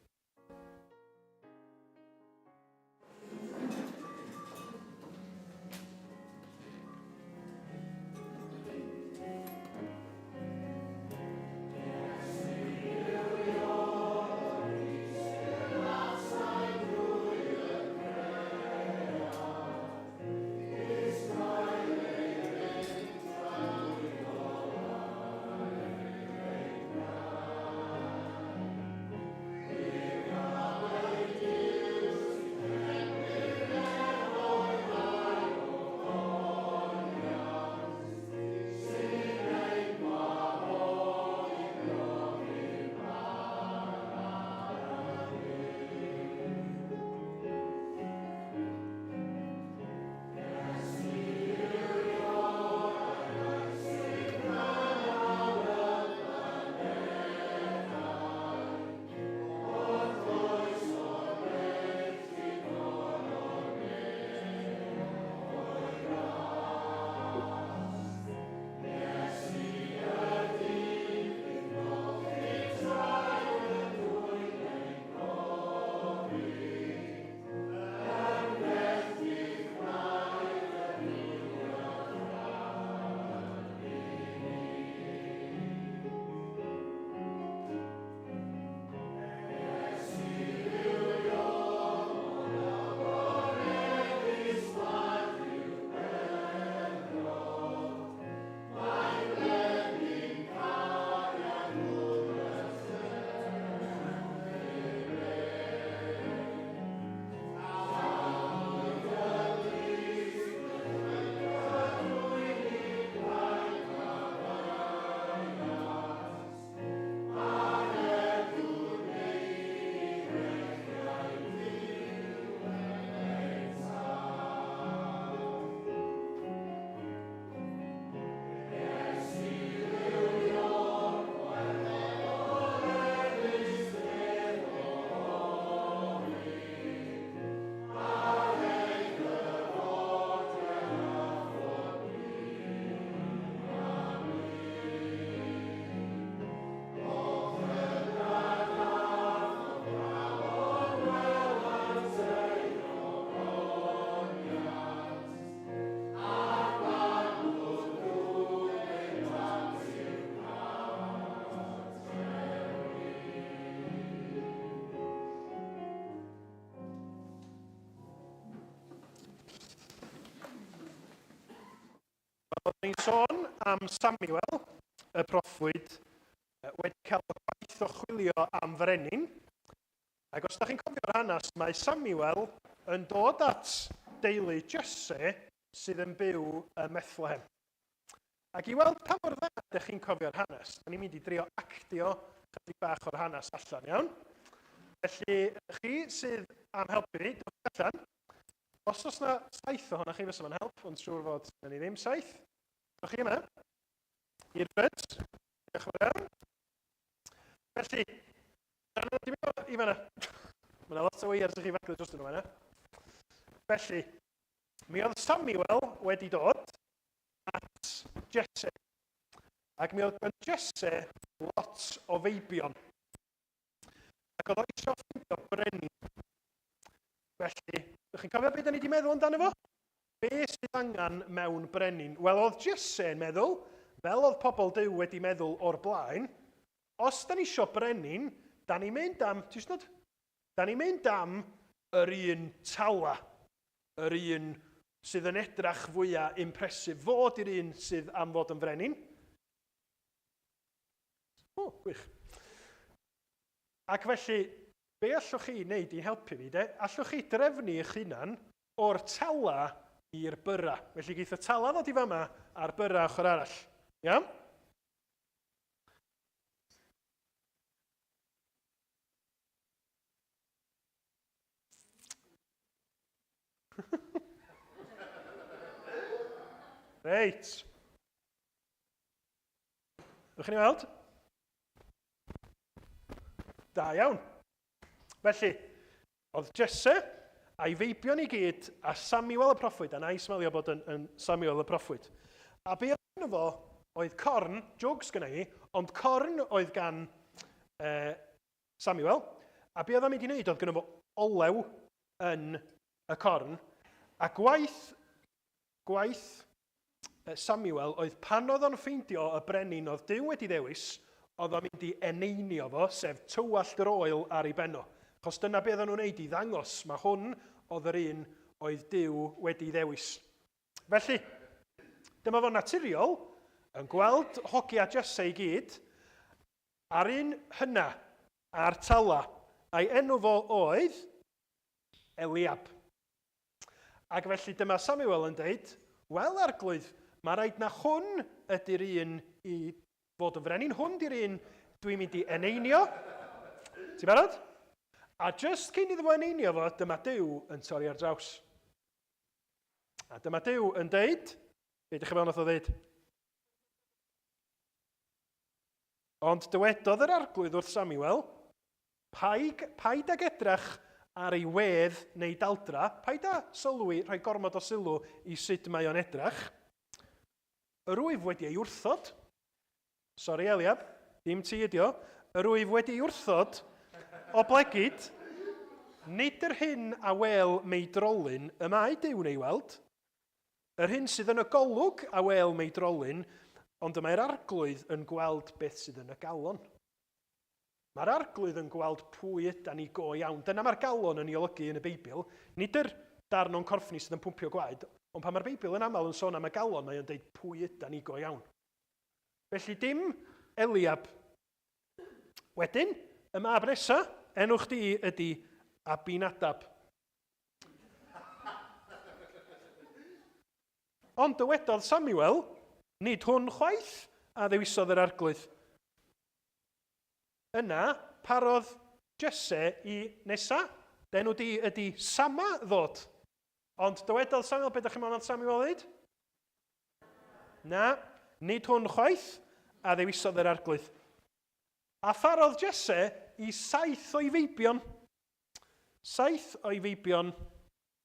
Oedden ni'n sôn am Samuel, y proffwyd, wedi cael y gwaith o chwilio am frenin. Ac os da chi'n cofio'r hanes, mae Samuel yn dod at deulu Jesse sydd yn byw ym Methlehem. Ac i weld pa mor dda ydych chi'n cofio'r hanes, da ni'n mynd i drio actio chydig bach o'r hanes allan, iawn? Felly, chi sydd am helpu fi, dewch allan. Os oes na saith ohonoch chi, fysa fo'n help, ond siŵr fod na ni ddim saith. Dewch chi yma. I'r ffrynt. Diolch yn fawr iawn. Felly, dim i fanna. Mae yna lot o weiars i chi faglu dros nhw fanna. Felly, mi oedd Samuel wedi dod at Jesse. Ac mi oedd gan Jesse lot o feibion. Ac oedd o eisiau ffeindio brenin. Felly, ydych chi'n cofio beth da ni wedi meddwl amdano fo? Be sydd angen mewn brenin? Wel, oedd Jesse yn meddwl, fel oedd pobl Duw wedi meddwl o'r blaen, os da ni eisiau brenin, da ni'n mynd am, ti eisiau dod? Da ni'n mynd am yr un tala, yr un sydd yn edrach fwyaf impressive, fod i'r un sydd am fod yn frenin. O, gwych. Ac felly, be allwch chi wneud i helpu fi, de? Allwch chi drefnu eich hunan o'r tala i'r byra. Felly geith y tala ddod i fama a'r byra ochr arall. Iawn? Reit. Ydych chi'n ei weld? Da iawn. Felly, oedd Jesse a'i feibion i gyd a Samuel y proffwyd, a na i smelio bod yn, yn Samuel y proffwyd. A be oedd yno fo oedd corn, jwgs gyda i, ond corn oedd gan eh, Samuel, a be oedd o'n mynd i wneud oedd gyda fo olew yn y corn, a gwaith, gwaith Samuel oedd pan oedd o'n ffeindio y brenin oedd Duw wedi ddewis, oedd o'n mynd i eneinio fo, sef tywallt yr oel ar ei ben o. Achos dyna be oedden nhw'n wneud i ddangos, mae hwn oedd yr un oedd Duw wedi ddewis. Felly, dyma fo'n naturiol yn gweld hogia Jesse i gyd, a'r un hyna, a'r tala, a'i enw fo oedd Eliab. Ac felly dyma Samuel yn deud, Wel, arglwydd, mae rhaid na hwn ydy'r un i fod yn frenin, hwn di'r un dwi'n mynd i eneinio. Ti'n barod? A jyst cyn iddo fo eneinio fo, dyma Duw yn torri ar draws. A dyma Duw yn deud, be ydych chi fel nath o ddeud? Ond dywedodd yr arglwydd wrth Samuel, Paid, paid ag edrach ar ei wedd neu daldra, paid â sylwi, rhoi gormod o sylw i sut mae o'n edrach. Yr wyf wedi ei wrthod. Sori, Eliab, dim ti ydi o. Yr wyf wedi ei wrthod, oblegid, nid yr hyn a wel meidrolyn y mae Duw'n ei weld, yr hyn sydd yn y golwg a wel meidrolyn, ond y mae'r Arglwydd yn gweld beth sydd yn y galon. Mae'r Arglwydd yn gweld pwy ydan ni go iawn. Dyna mae'r galon yn ei olygu yn y Beibl. Nid yr darn o'n corff ni sydd yn pwmpio gwaed, ond pan mae'r Beibl yn aml yn sôn am y galon, mae o'n deud pwy ydan ni go iawn. Felly dim Eliab. Wedyn, y mab nesa, enw chdi ydy Abinadab. Ond dywedodd Samuel, nid hwn chwaith a ddewisodd yr Arglwydd. Yna, parodd Jesse i nesa, D'enw di ydy Sama ddod. Ond dywedodd Samuel, be dych chi'n meddwl nath Samuel ddeud? Na, nid hwn chwaith, a ddewisodd yr Arglwydd. A pharodd Jesse i saith o'i feibion. Saith o'i feibion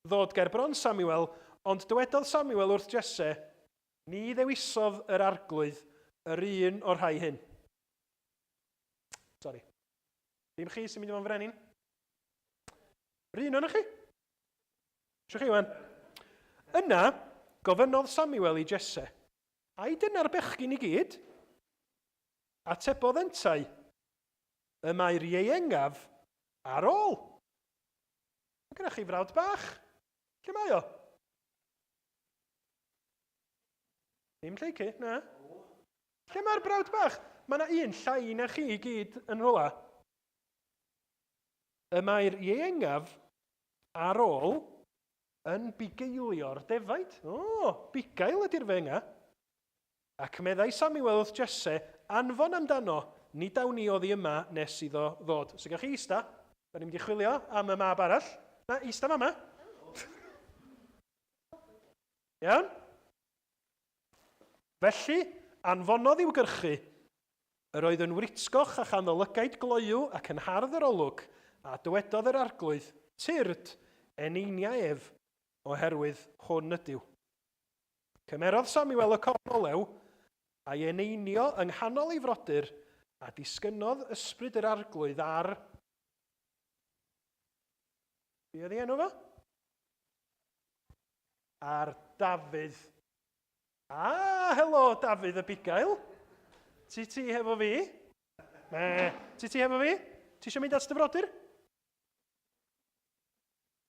ddod ger bron Samuel, ond dywedodd Samuel wrth Jesse, Ni ddewisodd yr Arglwydd yr un o'r rhai hyn. Sori. Dim chi sy'n mynd i fod yn frenin. Yr un o'n chi? Isio chi, Iwan? Yna, gofynnodd Samuel i Jesse, Ai dyna'r bechgyn i gyd? Atebodd yntau, Y mae'r ieuengaf ar ôl. Mae gennych chi frawd bach. Lle mae o? Dim Lleucu, na. Lle mae'r brawd bach? Mae yna un llai na chi i gyd yn rhywle. Y mae'r ieuengaf ar ôl yn bugeilio'r defaid. O, bugail ydy'r fenga. Ac meddai Samuel wrth Jesse, Anfon amdano, nid awn ni oddi yma nes iddo ddod. So gewch chi ista, da ni'n mynd i chwilio am y mab arall. Na, ista fama. Iawn? Felly, anfonodd i'w gyrchu. Yr oedd yn writgoch a chanddo lygaid gloyw ac yn hardd yr olwg, a dywedodd yr Arglwydd, Tyrd, eneinia ef, oherwydd hwn ydyw. Cymerodd Samuel y corn olew, a'i eneinio yng nghanol ei frodyr, a disgynnodd ysbryd yr Arglwydd ar... Be oedd ei enw fo? Ar Dafydd. Ah, helo Dafydd y bugail. Ti ti hefo fi? Me. Ti ti hefo fi? Ti eisiau mynd at dy frodyr?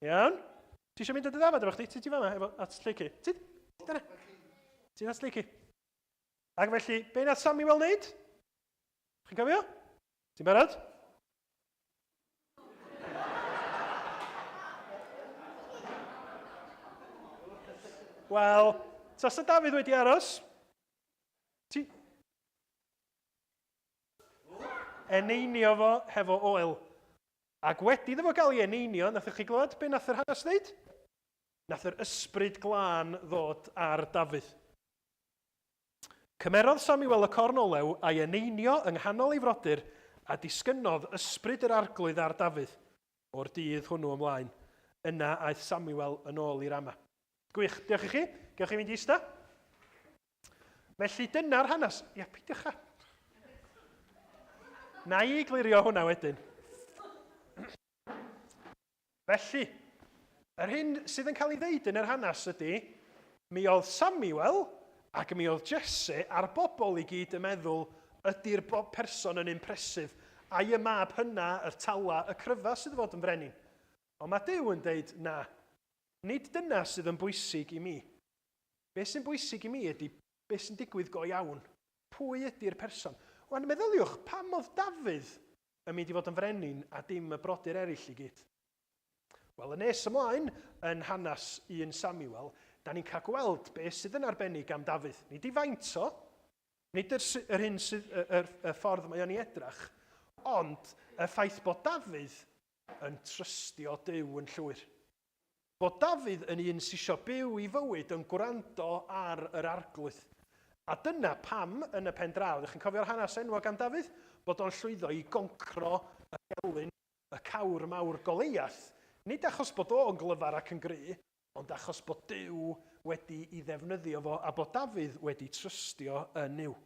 Iawn. Ti eisiau mynd at dy ddafad efo chdi? Ti ti fan'na efo at Lleucu? Ti? Ti dyna? Ti at Lleucu? Ac felly, be nath Samuel wneud? Chi'n cofio? Ti'n barod? Wel, tasa Dafydd wedi aros, ti... Eneinio fo hefo oel. Ac wedi iddo fo gael ei eneinio, nathoch chi glywed be nath yr hanes ddeud? Nath yr ysbryd glân ddod ar Dafydd. Cymerodd Samuel y corn olew a'i eneinio yng nghanol ei frodyr, a disgynnodd ysbryd yr arglwydd ar Dafydd o'r dydd hwnnw ymlaen. Yna aeth Samuel yn ôl i Rama. Gwych, diolch i chi. Gewch chi fynd i ista. Felly dyna'r hanes. Ia, peidiwch â... Na i glirio hwnna wedyn. Felly, yr hyn sydd yn cael ei ddeud yn yr hanes ydy, mi oedd Samuel ac mi oedd Jesse a'r bobl i gyd yn meddwl ydy'r person yn impressive, ai y mab hynna, y tala, y cryfa sydd fod yn frenin. Ond mae Duw yn deud, na, nid dyna sydd yn bwysig i mi. Be sy'n bwysig i mi ydy be sy'n digwydd go iawn. Pwy ydy'r person? Wan, meddyliwch, pam oedd Dafydd yn mynd i fod yn frenin a dim y brodyr eraill i gyd? Wel, yn nes ymlaen yn hanes 1 Samuel, da ni'n cael gweld be sydd yn arbennig am Dafydd. Nid i faint o, nid yr, yr hyn sydd, y, y, y ffordd mae o'n ei edrach, ond y ffaith bod Dafydd yn trystio Duw yn llwyr. Bod Dafydd yn un sy isio byw 'i fywyd yn gwrando ar yr Arglwydd. A dyna pam, yn y pen draw, ydych chi'n cofio'r hanes enwog am Dafydd? Bod o'n llwyddo i goncro y gelyn, y cawr mawr Goleiath, nid achos bod o'n glyfar ac yn gry, ond achos bod Duw wedi 'i ddefnyddio fo a bod Dafydd wedi trystio yn Nuw.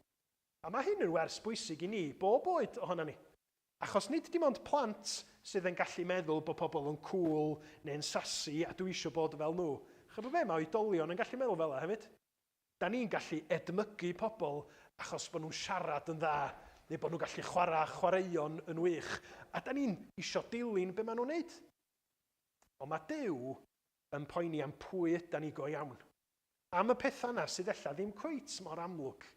A mae hyn yn wers bwysig i ni, bob oed ohonon ni. Achos nid dim ond plant sydd yn gallu meddwl bod pobl yn cŵl neu'n sassy a dwi isio bod fel nhw. Chybod be, mae oedolion yn gallu meddwl fel 'na hefyd. Da ni'n gallu edmygu pobl achos bod nhw'n siarad yn dda neu bod nhw'n gallu chwarae chwaraeon yn wych a da ni'n isio dilyn be maen nhw'n neud. Ond mae Duw yn poeni am pwy ydan ni go iawn. Am y pethau yna sydd ella ddim cweit mor amlwg.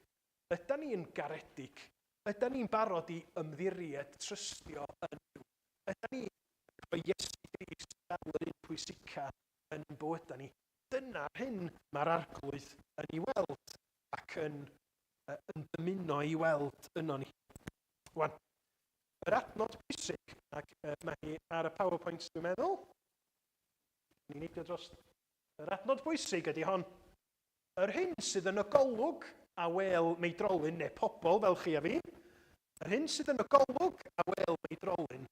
Ydan ni'n garedig? Ydan ni'n barod i ymddiried, trystio yn Nuw? Ydan ni yn rhoi Iesu Grist fel yr un pwysica yn ein bywydau ni? Dyna'r hyn mae'r Arglwydd yn ei weld ac yn, yn dymuno ei weld yno ni. Wan, yr adnod pwysig, ac mae hi ar y PowerPoint dwi'n meddwl. Ni'n neidio dros yr adnod bwysig ydy hon. Yr hyn sydd yn y golwg a wêl meidrolyn, neu pobl fel chi a fi, yr hyn sydd yn y golwg a wêl meidrolyn,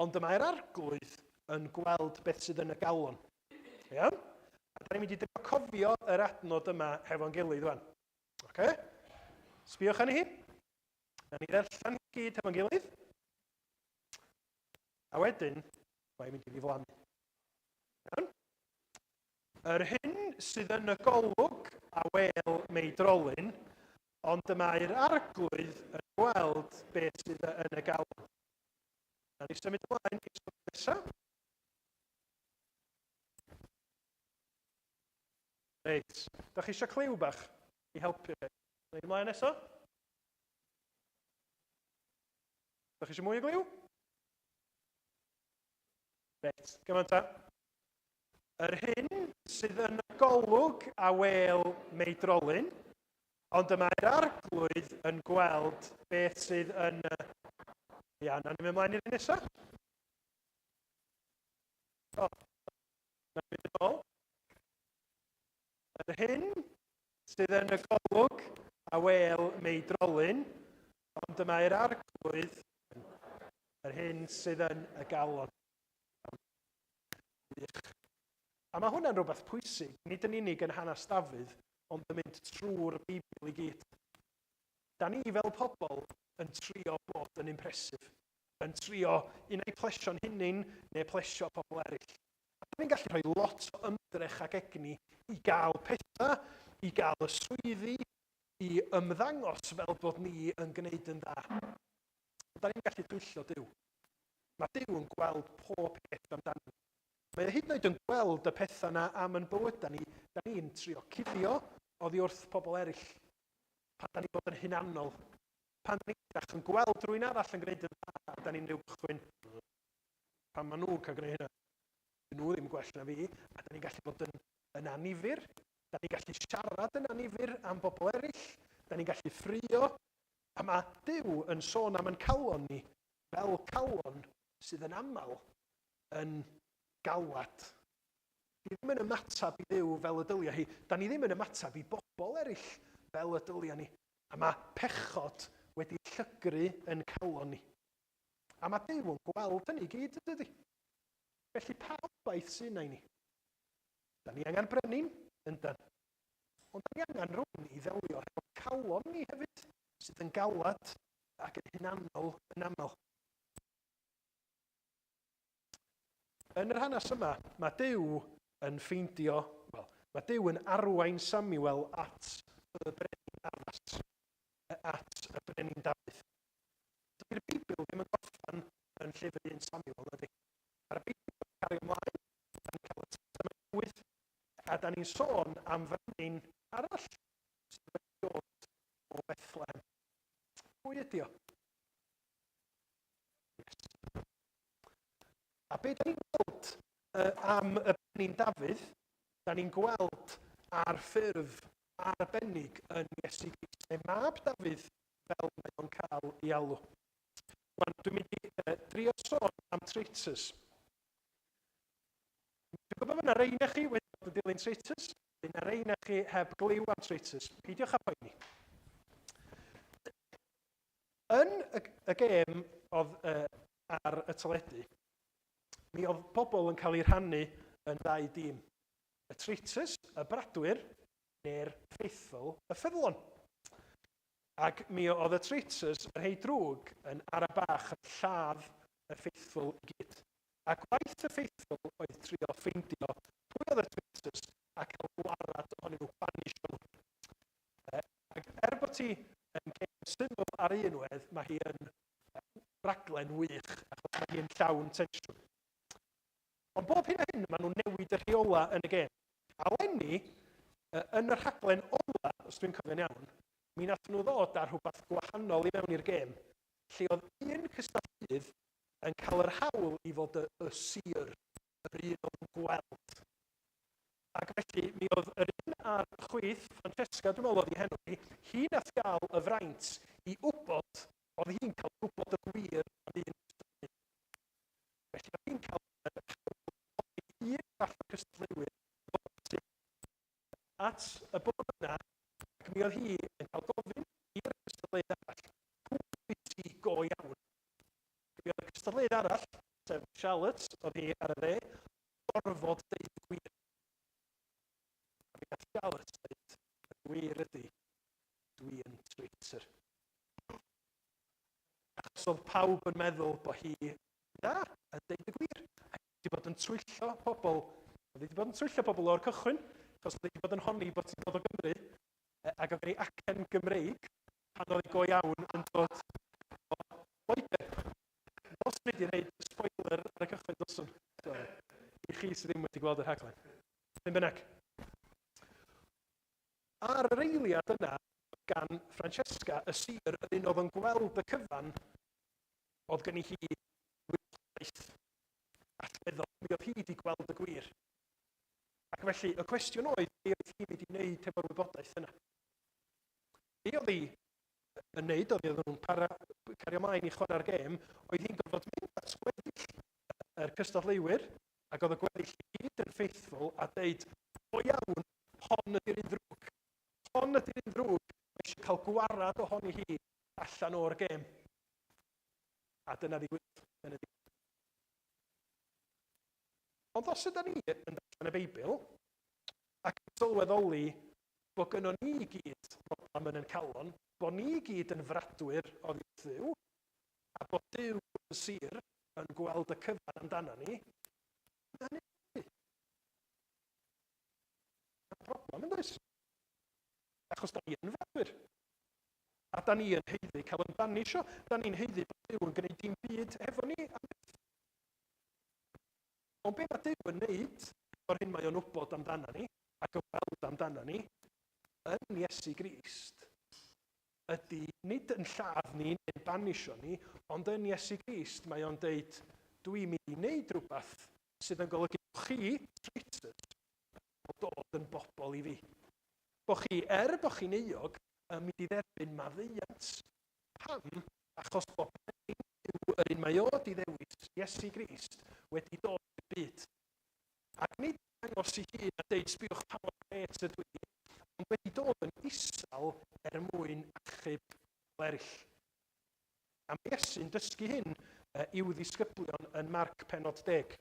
ond y mae'r Arglwydd yn gweld beth sydd yn y galon. Iawn? A da ni'n mynd i drio cofio yr adnod yma hefo'n gilydd wan. Oce? Sbïwch arni hi. Na ni ddarllen hi gyd hefo'n gilydd. A wedyn, mae'n mynd i ddiflannu. Iawn? Yr hyn sydd yn y golwg a wêl meidrolyn, ond y mae'r Arglwydd yn gweld beth sydd yn y galon. Na ni symud ymlaen i'r sleid nesaf. Reit, da chi eisiau cliw bach? i helpu chi. Wna i ymlaen eto. Ydych chi eisiau mwy o gliw? Reit, gymaint ta. Yr hyn sydd yn y golwg a wel meidrolyn, ond y mae'r arglwydd yn gweld beth sydd yn y... Ia, na ni mynd ymlaen i'r un nesaf. O, na ni mynd ôl. Yr hyn sydd yn y golwg a wel meidrolyn, ond y mae'r arglwydd yr hyn sydd yn y galon. Gwych. A mae hwnna'n rhywbeth pwysig, nid yn unig yn hanes Dafydd, ond yn mynd trwy'r Beibl i gyd. Da ni fel pobl yn trio bod yn impressive, yn trio un ai plesio'n hunain neu plesio pobl eraill. A da ni'n gallu rhoi lot o ymdrech ac egni i gael pethau, i gael y swyddi, i ymddangos fel bod ni yn gwneud yn dda. Ond da ni'n gallu twyllo Duw. Mae Duw yn gweld pob peth amdano. Mae o hyd yn oed yn gweld y pethau yna am yn bywydau ni, da ni'n trio cuddio oddi wrth pobl eraill. Pan da ni'n bod yn hunanol, pan da ni'n yn gweld rhywun arall yn gwneud yn dda, da ni'n rhyw gychwyn, pan maen nhw'n cael gwneud hynna, dyn nhw ddim gwell na fi, a da ni'n gallu bod yn, yn annifyr, da ni'n gallu siarad yn annifyr am bobl eraill, da ni'n gallu ffrio, a mae Duw yn sôn am yn calon ni fel calon sydd yn aml yn galad. Di ddim yn ymateb i Dduw fel y dylia hi. Da ni ddim yn ymateb i bobl eraill fel y dylia ni. A mae pechod wedi llygru yn calon ni. A mae Duw yn gweld hynny i gyd, yn dydy? Felly pa obaith sy'n yna i ni? Da ni angen brenin, yndan. Ond da ni angen rhywun i ddelio hefo calon ni hefyd, sydd yn galad ac yn hunanol yn aml. Yn yr hanes yma, mae Duw yn ffeindio, wel, mae Duw yn arwain Samuel at y brenin addas, at y brenin Dafydd. Dydy'r Beibl ddim yn gorffen yn llyfr 1 Samuel, nadi? Mae'r Beibl yn cario ymlaen, da ni'n cael y Testament Newydd, a da ni'n sôn am frenin arall sydd wedi dod o Bethlehem. Pwy ydy o? Yes. A be da ni'n gweld uh, am y brenin Dafydd, da ni'n gweld ar ffurf arbennig yn Iesu Grist, neu mab Dafydd fel mae o'n cael ei alw. Wan, dwi'n mynd i uh, drio sôn am traitors. Dwi'n gwybod bod yna rei na chi wedi bod yn dilyn traitors, yna rei na chi heb glyw am traitors. Peidiwch â poeni. Yn y, y gêm oedd uh, ar y teledu, mi oedd pobl yn cael eu rhannu yn ddau dîm. Y traitors, y bradwyr, neu'r faithful, y ffyddlon. Ac mi oedd y traitors, y rhei drwg, yn ara bach yn lladd y faithful i gyd. A gwaith y faithful oedd trio ffeindio pwy oedd y traitors a cael gwarad ohonyn nhw, banisio nhw. E, ac er bod ti yn gêm syml ar un wedd, mae hi yn raglen wych, achos mae hi'n llawn tensiwn. Ond bob hyn a hyn, maen nhw'n newid y rheolau yn y gêm. A lenni, yn y rhaglen ola, os dwi'n cofio'n iawn, mi nath nhw ddod â rhywbeth gwahanol i mewn i'r gêm, lle oedd un cystadleuydd yn cael yr hawl i fod y, y sir, yr un oedd yn gweld. Ac felly, mi oedd yr un ar y chwith, Francesca, dwi'n meddwl oedd hi henw hi, hi nath gael y fraint i wybod, oedd hi'n cael gwybod y gwir am un cystadleuydd. Felly mae hi'n cael yr hawl i un arall o'r cystadleuwyr ddod at y bwrdd yna, ac mi oedd hi yn cael gofyn i'r cystadleuydd arall, pwy wyt ti go iawn? Mi oedd y cystadleuydd arall, sef Charlotte, oedd hi ar y dde, gorfod deud y gwir. A mi gath Charlotte dweud, y gwir ydy, dwi yn traitor. Achos oedd pawb yn meddwl bod hi, na, yn deud y gwir. A wedi bod yn twyllo pobl, oedd wedi bod yn twyllo pobl o'r cychwyn, achos oedd wedi bod yn honni bod ti'n dod o Gymru, ac oedd gen i acen Gymreig, pan oedd hi go iawn yn dod o Loegr. Dylswn i wedi rhaid spoiler ar y cychwyn, dylswn. Sorry. I chi sydd ddim wedi gweld y rhaglen. Ddim bynnag. Ar yr eiliad yna, gan Francesca, y sir, yr un oedd yn gweld y cyfan, oedd gen i hi wybodaeth allweddol. Mi oedd hi wedi gweld y gwir. Ac felly, y cwestiwn oedd, be oedd hi'n mynd i wneud hefo'r wybodaeth yna? Be oedd hi yn wneud, oedd nhw'n para, cario mlaen i chwarae'r gêm, oedd hi'n gorfod mynd at gweddill yr cystadleuwyr, ac oedd y gweddill i gyd yn faithful a deud, o iawn, hon ydy'r un ddrwg. Hon ydy'r un ddrwg, mae eisiau cael gwarad ohoni hi allan o'r gêm. A dyna ddigwyddodd yn y diwedd. Ond os ydyn ni yn darllen y Beibl ac yn sylweddoli bod gynnon ni i gyd broblem yn ein calon, bod ni i gyd yn fradwyr oddi wrth Dduw, a bod Duw yn sir yn gweld y cyfan amdano ni, mae hynny'n helpu. Mae'n broblem yn does? Achos da ni yn fradwyr. A da ni yn haeddu cael yn banisio. Da ni'n haeddu bod Duw yn gwneud dim byd hefo ni am byth. Ond be mae Duw yn neud efo'r hyn mae o'n wybod amdana ni ac yn weld amdana ni yn Iesu Grist ydy nid yn lladd ni neu'n banisio ni, ond yn Iesu Grist mae o'n deud dwi'n mynd i wneud rhywbeth sydd yn golygu bod chi, traitors, yn dod yn bobl i fi. Bod chi, er bod chi'n euog, yn mynd i dderbyn maddeuant. Pam? Achos bod brenin Duw, yr un mae o 'di ddewis, Iesu Grist, wedi dod i'r byd. Ac nid dangos ei hun a deud sbiwch pa mor grêt ydw i, ond wedi dod yn isel er mwyn achub pobl eraill. A mae Iesu'n dysgu hyn i'w ddisgyblion yn Marc pennod 10.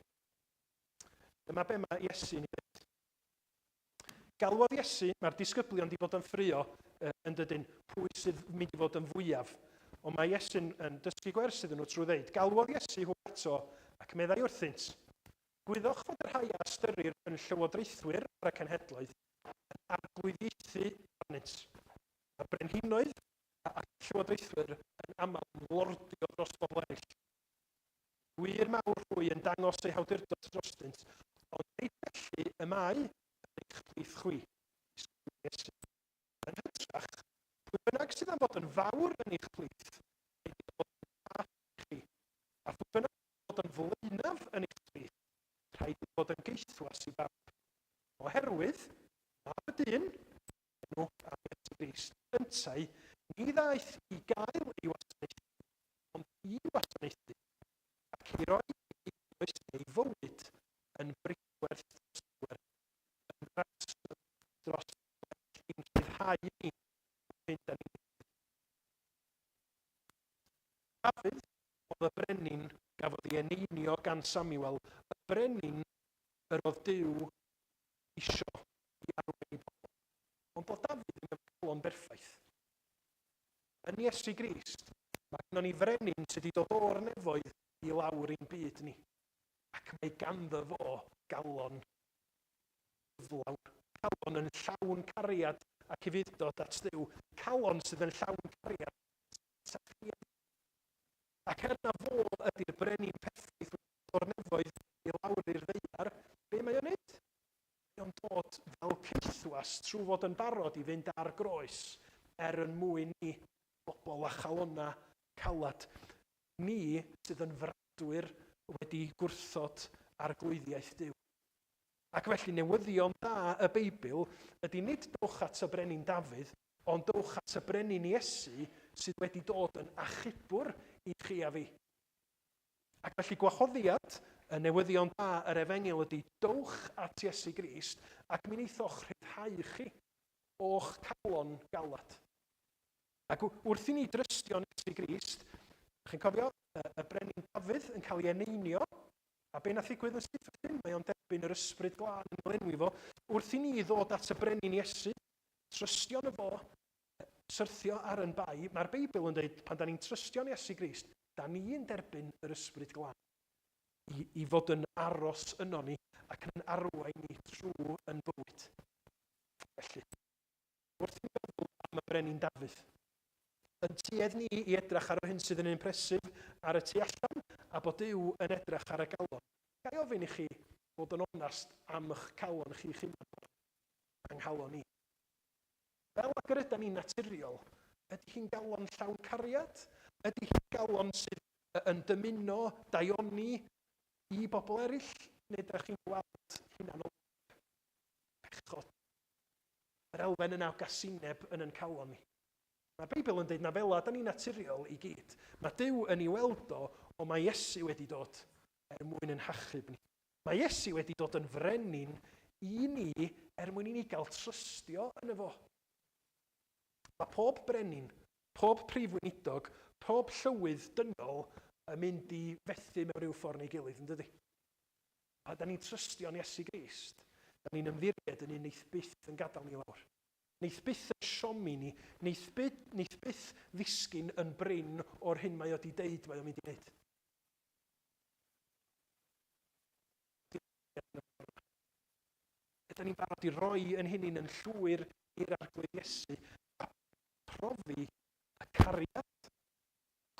Dyma be mae Iesu'n ei ddweud. Galwodd Iesu, mae'r disgyblion wedi bod yn ffrio yn dydyn, pwy sydd mynd i fod yn fwyaf. Ond mae Iesu'n yn dysgu gwers iddyn nhw trwy ddeud, galwodd Iesu hwy ato ac meddai wrthynt, Gwyddoch fod y rhai a ystyrir yn llywodraethwyr ar y cenhedloedd yn arglwyddiaethu arnynt, a brenhinoedd ac llywodraethwyr yn aml yn lordio dros bobl eraill. Gwŷr mawr hwy yn dangos eu hawdurdod drostynt, ond nid felly y mae yn eich plith chwi, disgyblion Iesu. Yn hytrach, pwy bynnag sydd am fod yn fawr yn eich plith, rhaid iddo fod yn fras i chi, a phwy bynnag sydd am fod yn flaenaf yn eich plith, rhaid iddo fod yn gaethwas i bawb. Oherwydd, Mab y Dyn, enw am Iesu Grist, yntau, ni ddaeth i gael ei wasanaethu, ond i wasanaethu, ac i roi ei oes neu fywyd yn briswerth dros lawer, yn ransom dros lawer, i'n rhyddhau ni o'r hyn da ni'n ei Dafydd oedd y brenin gafodd ei eneinio gan Samuel, y brenin yr oedd Duw isio i arwain ei bobl. Ond doedd Dafydd ddim efo calon berffaith. Yn Iesu Grist, mae gennon ni frenin sydd wedi dod o'r nefoedd i lawr i'n byd ni. Ac mae ganddo fo galon gyflawn, calon yn llawn cariad ac ufudd-dod at Dduw, calon sydd yn llawn cariad at chi. Ac er na fo ydy'r brenin perffaith wedi dod o'r nefoedd i lawr i'r ddaear, be mae o'n neud? Mae o'n dod fel caethwas trwy fod yn barod i fynd ar groes er yn mwyn ni, bobl â chalonnau caled. Ni sydd yn fradwyr wedi gwrthod arglwyddiaeth Duw. Ac felly newyddion da y Beibl ydy nid dowch at y brenin Dafydd, ond dowch at y brenin Iesu sydd wedi dod yn achubwr i chi a fi. Ac felly gwahoddiad y newyddion da yr efengyl ydy dowch at Iesu Grist ac mi wneith o'ch rhyddhau chi o'ch calon galad. Ac wrth i ni drystio'n Iesu Grist, chi'n cofio y brenin Dafydd yn cael ei eneinio, a be nath ddigwydd yn syth wedyn? Mae o'n derbyn yr ysbryd glân yn lenwi fo. Wrth i ni ddod at y brenin Iesu, trystio yn fo, syrthio ar yn bai, mae'r Beibl yn dweud pan da ni'n trystio'n Iesu Grist, da ni'n derbyn yr Ysbryd Glân i, i fod yn aros yno ni ac yn arwain ni trwy yn bywyd. Felly, wrth i ni feddwl am y brenin Dafydd, yn tuedd ni i edrych ar yr hyn sydd yn impressive ar y tu allan a bod Duw yn edrych ar y galon. Ga i ofyn i chi fod yn onast am eich calon chi'ch hunan, yng nghalon i. Fel ag yr ydan ni'n naturiol, ydy hi'n galon llawn cariad? Ydy hi'n galon sydd yn dymuno daioni i bobl eraill? Neu ydych chi'n gweld hunanoldeb, pechod, yr elfen yna o gasineb yn yn calon ni? Mae'r Beibl yn dweud na fela da ni'n naturiol i gyd. Mae Duw yn ei weld o, ond mae Iesu wedi dod er mwyn yn hachub ni. Mae Iesu wedi dod yn frenin i ni er mwyn i ni gael trystio yno fo. Mae pob brenin, pob prif weinidog, pob llywydd dynol yn mynd i fethu mewn rhyw ffordd neu gilydd, yn dydy? Pa da ni'n trystio yn Iesu Grist, da ni'n ymddiried yn un neith byth yn gadael ni lawr. Neith byth yn siomi ni, neith byth, neith byth ddisgyn yn brin o'r hyn mae o di deud mae o'n mynd i wneud. Ydy ni'n barod i roi yn hunain yn llwyr i'r Arglwydd Iesu a profi y cariad,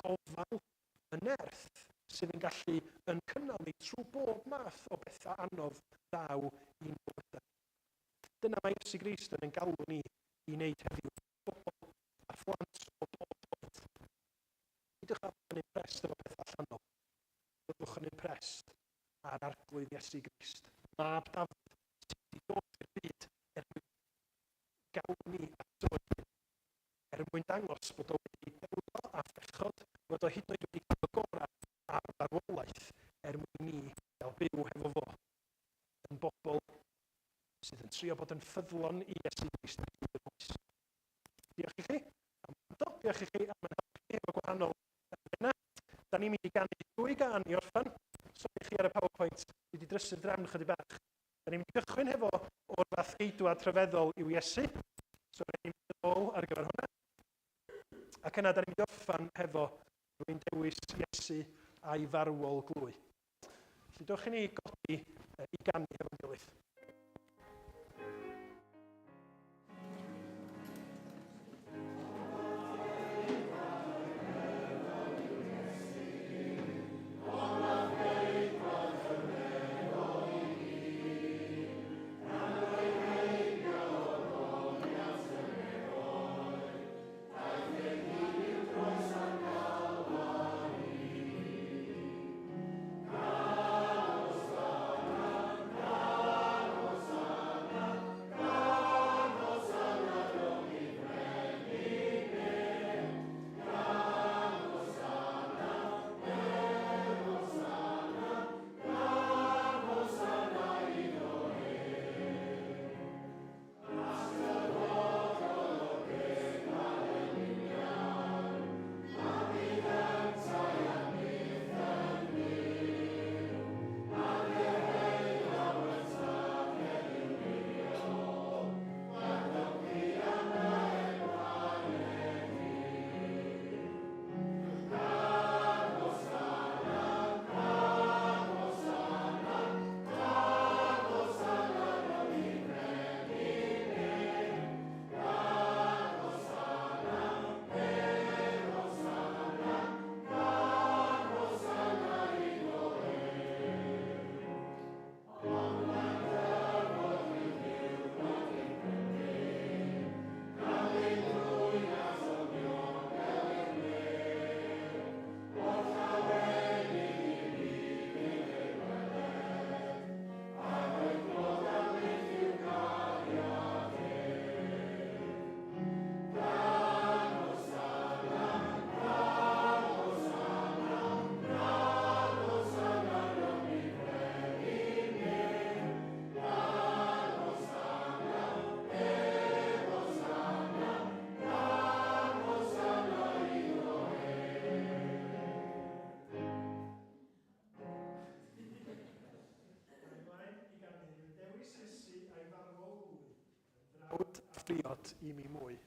gofal, y nerth sydd yn gallu yn cynnal ni trwy bob math o bethau anodd ddaw i'n bywydau. Dyna mae Iesu Grist yn ein galw ni i wneud heddiw. Bobl a phlant o bob oed. Peidiwch â bod yn impressed efo pethau allanol. Byddwch yn impressed â'r Arglwydd Iesu Grist, mab Dafydd, sydd wedi dod i'r byd er mwyn galw ni ato ei hun, er mwyn dangos bod o wedi delio â phechod, bod o hyd yn oed wedi cael y gorau ar farwolaeth er mwyn ni gael byw hefo fo yn bobl sydd yn trio bod yn ffyddlon i Iesu Grist ar hyd yr oes. Diolch i chi am wrando, diolch i chi am yn helpu efo gwahanol elfennau. Da ni'n mynd i ganu dwy gân i orffen. Sori chi ar y PowerPoint, dwi wedi drysu'r drefn chydig bach. Da ni'n mynd i gychwyn hefo o'r fath geidwad rhyfeddol yw Iesu. So rhaid ni'n mynd yn ôl ar gyfer hwnna. Ac yna da ni'n mynd i orffen hefo rwy'n dewis Iesu a'i farwol glwy. Felly dewch i ni godi i ganu hefo'n gilydd. Ymlaen i ganu Dewis Iesu a'i farwol lwy, yn frawd a phriod i mi mwy.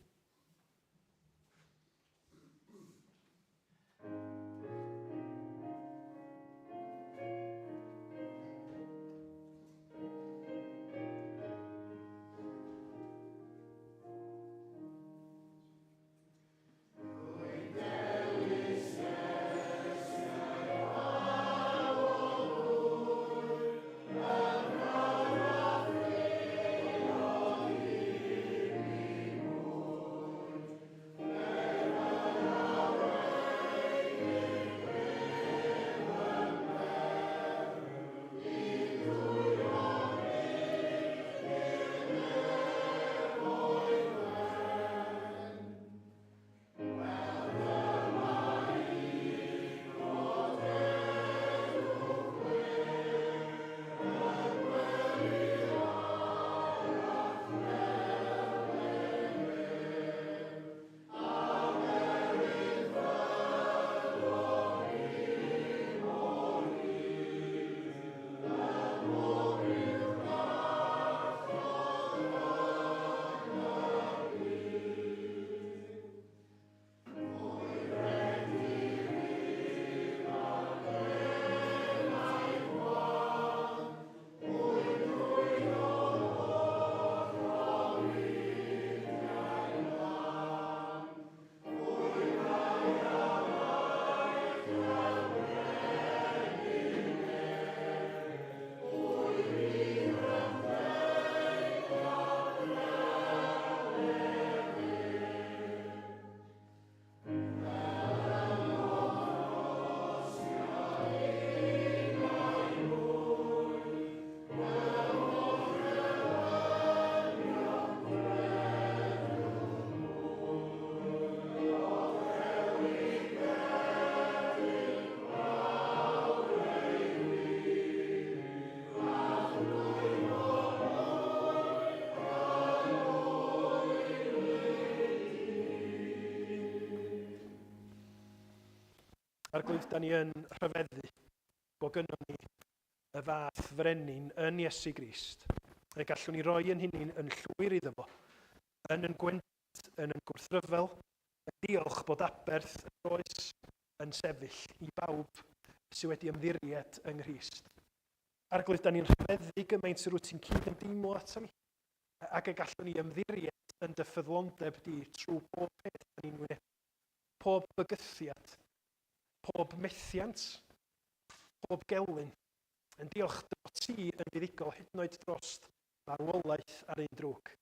Arglwydd, da ni yn rhyfeddu bod gynnon ni y fath frenin yn Iesu Grist. Y gallwn ni roi yn hunain yn llwyr iddo fo, yn yn gwendid, yn yn gwrthryfel, yn diolch bod aberth y groes yn sefyll i bawb sydd wedi ymddiried yng Nghrist. Arglwydd, da ni'n rhyfeddu gymaint yr wyt ti'n cyd-ymdeimlo ato ni, ac y gallwn ni ymddiried yn dy ffyddlondeb di trwy bob peth da ni'n wynebu, pob bygythiad, pob methiant, pob gelyn, yn diolch dy fod ti yn fuddugol hyd yn oed drost farwolaeth ar un drwg.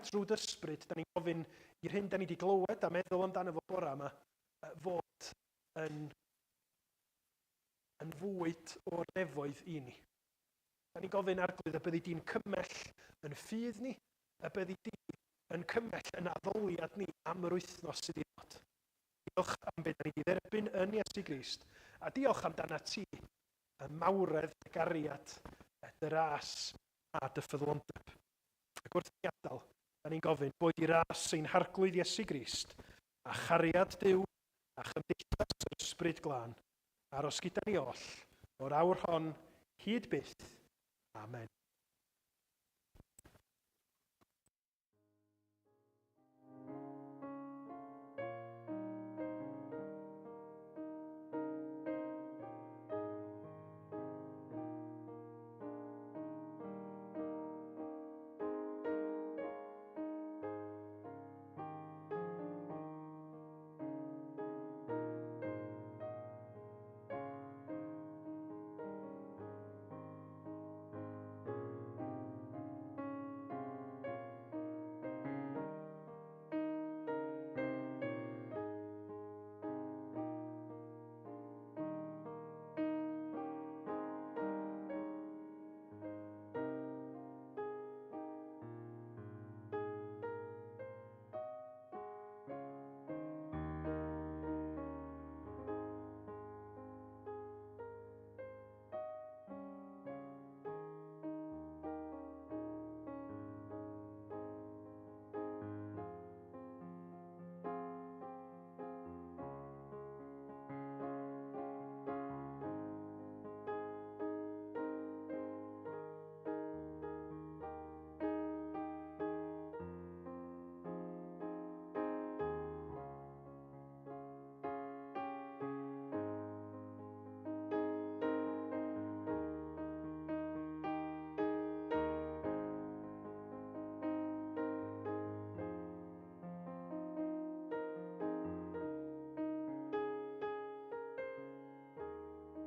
Trwy dy ysbryd, da ni'n gofyn i'r hyn da ni wedi glywed a meddwl amdano fo bora yma fod yn yn fwyd o'r nefoedd i ni. Da ni'n gofyn, Arglwydd, y byddi di'n cymell yn ffydd ni, y byddi di yn cymell yn addoliad ni am yr wythnos sydd i ddod. Diolch am beth da ni wedi dderbyn yn Iesu Grist, a diolch amdana ti, y mawredd, dy gariad, dy ras a dy ffyddlondeb. Ac wrth i ni adael, da ni'n gofyn, boed i ras ein Harglwydd Iesu Grist, a chariad Duw, a chymdeithas yr Ysbryd Glân, aros gyda ni oll, o'r awr hon hyd byth. Amen.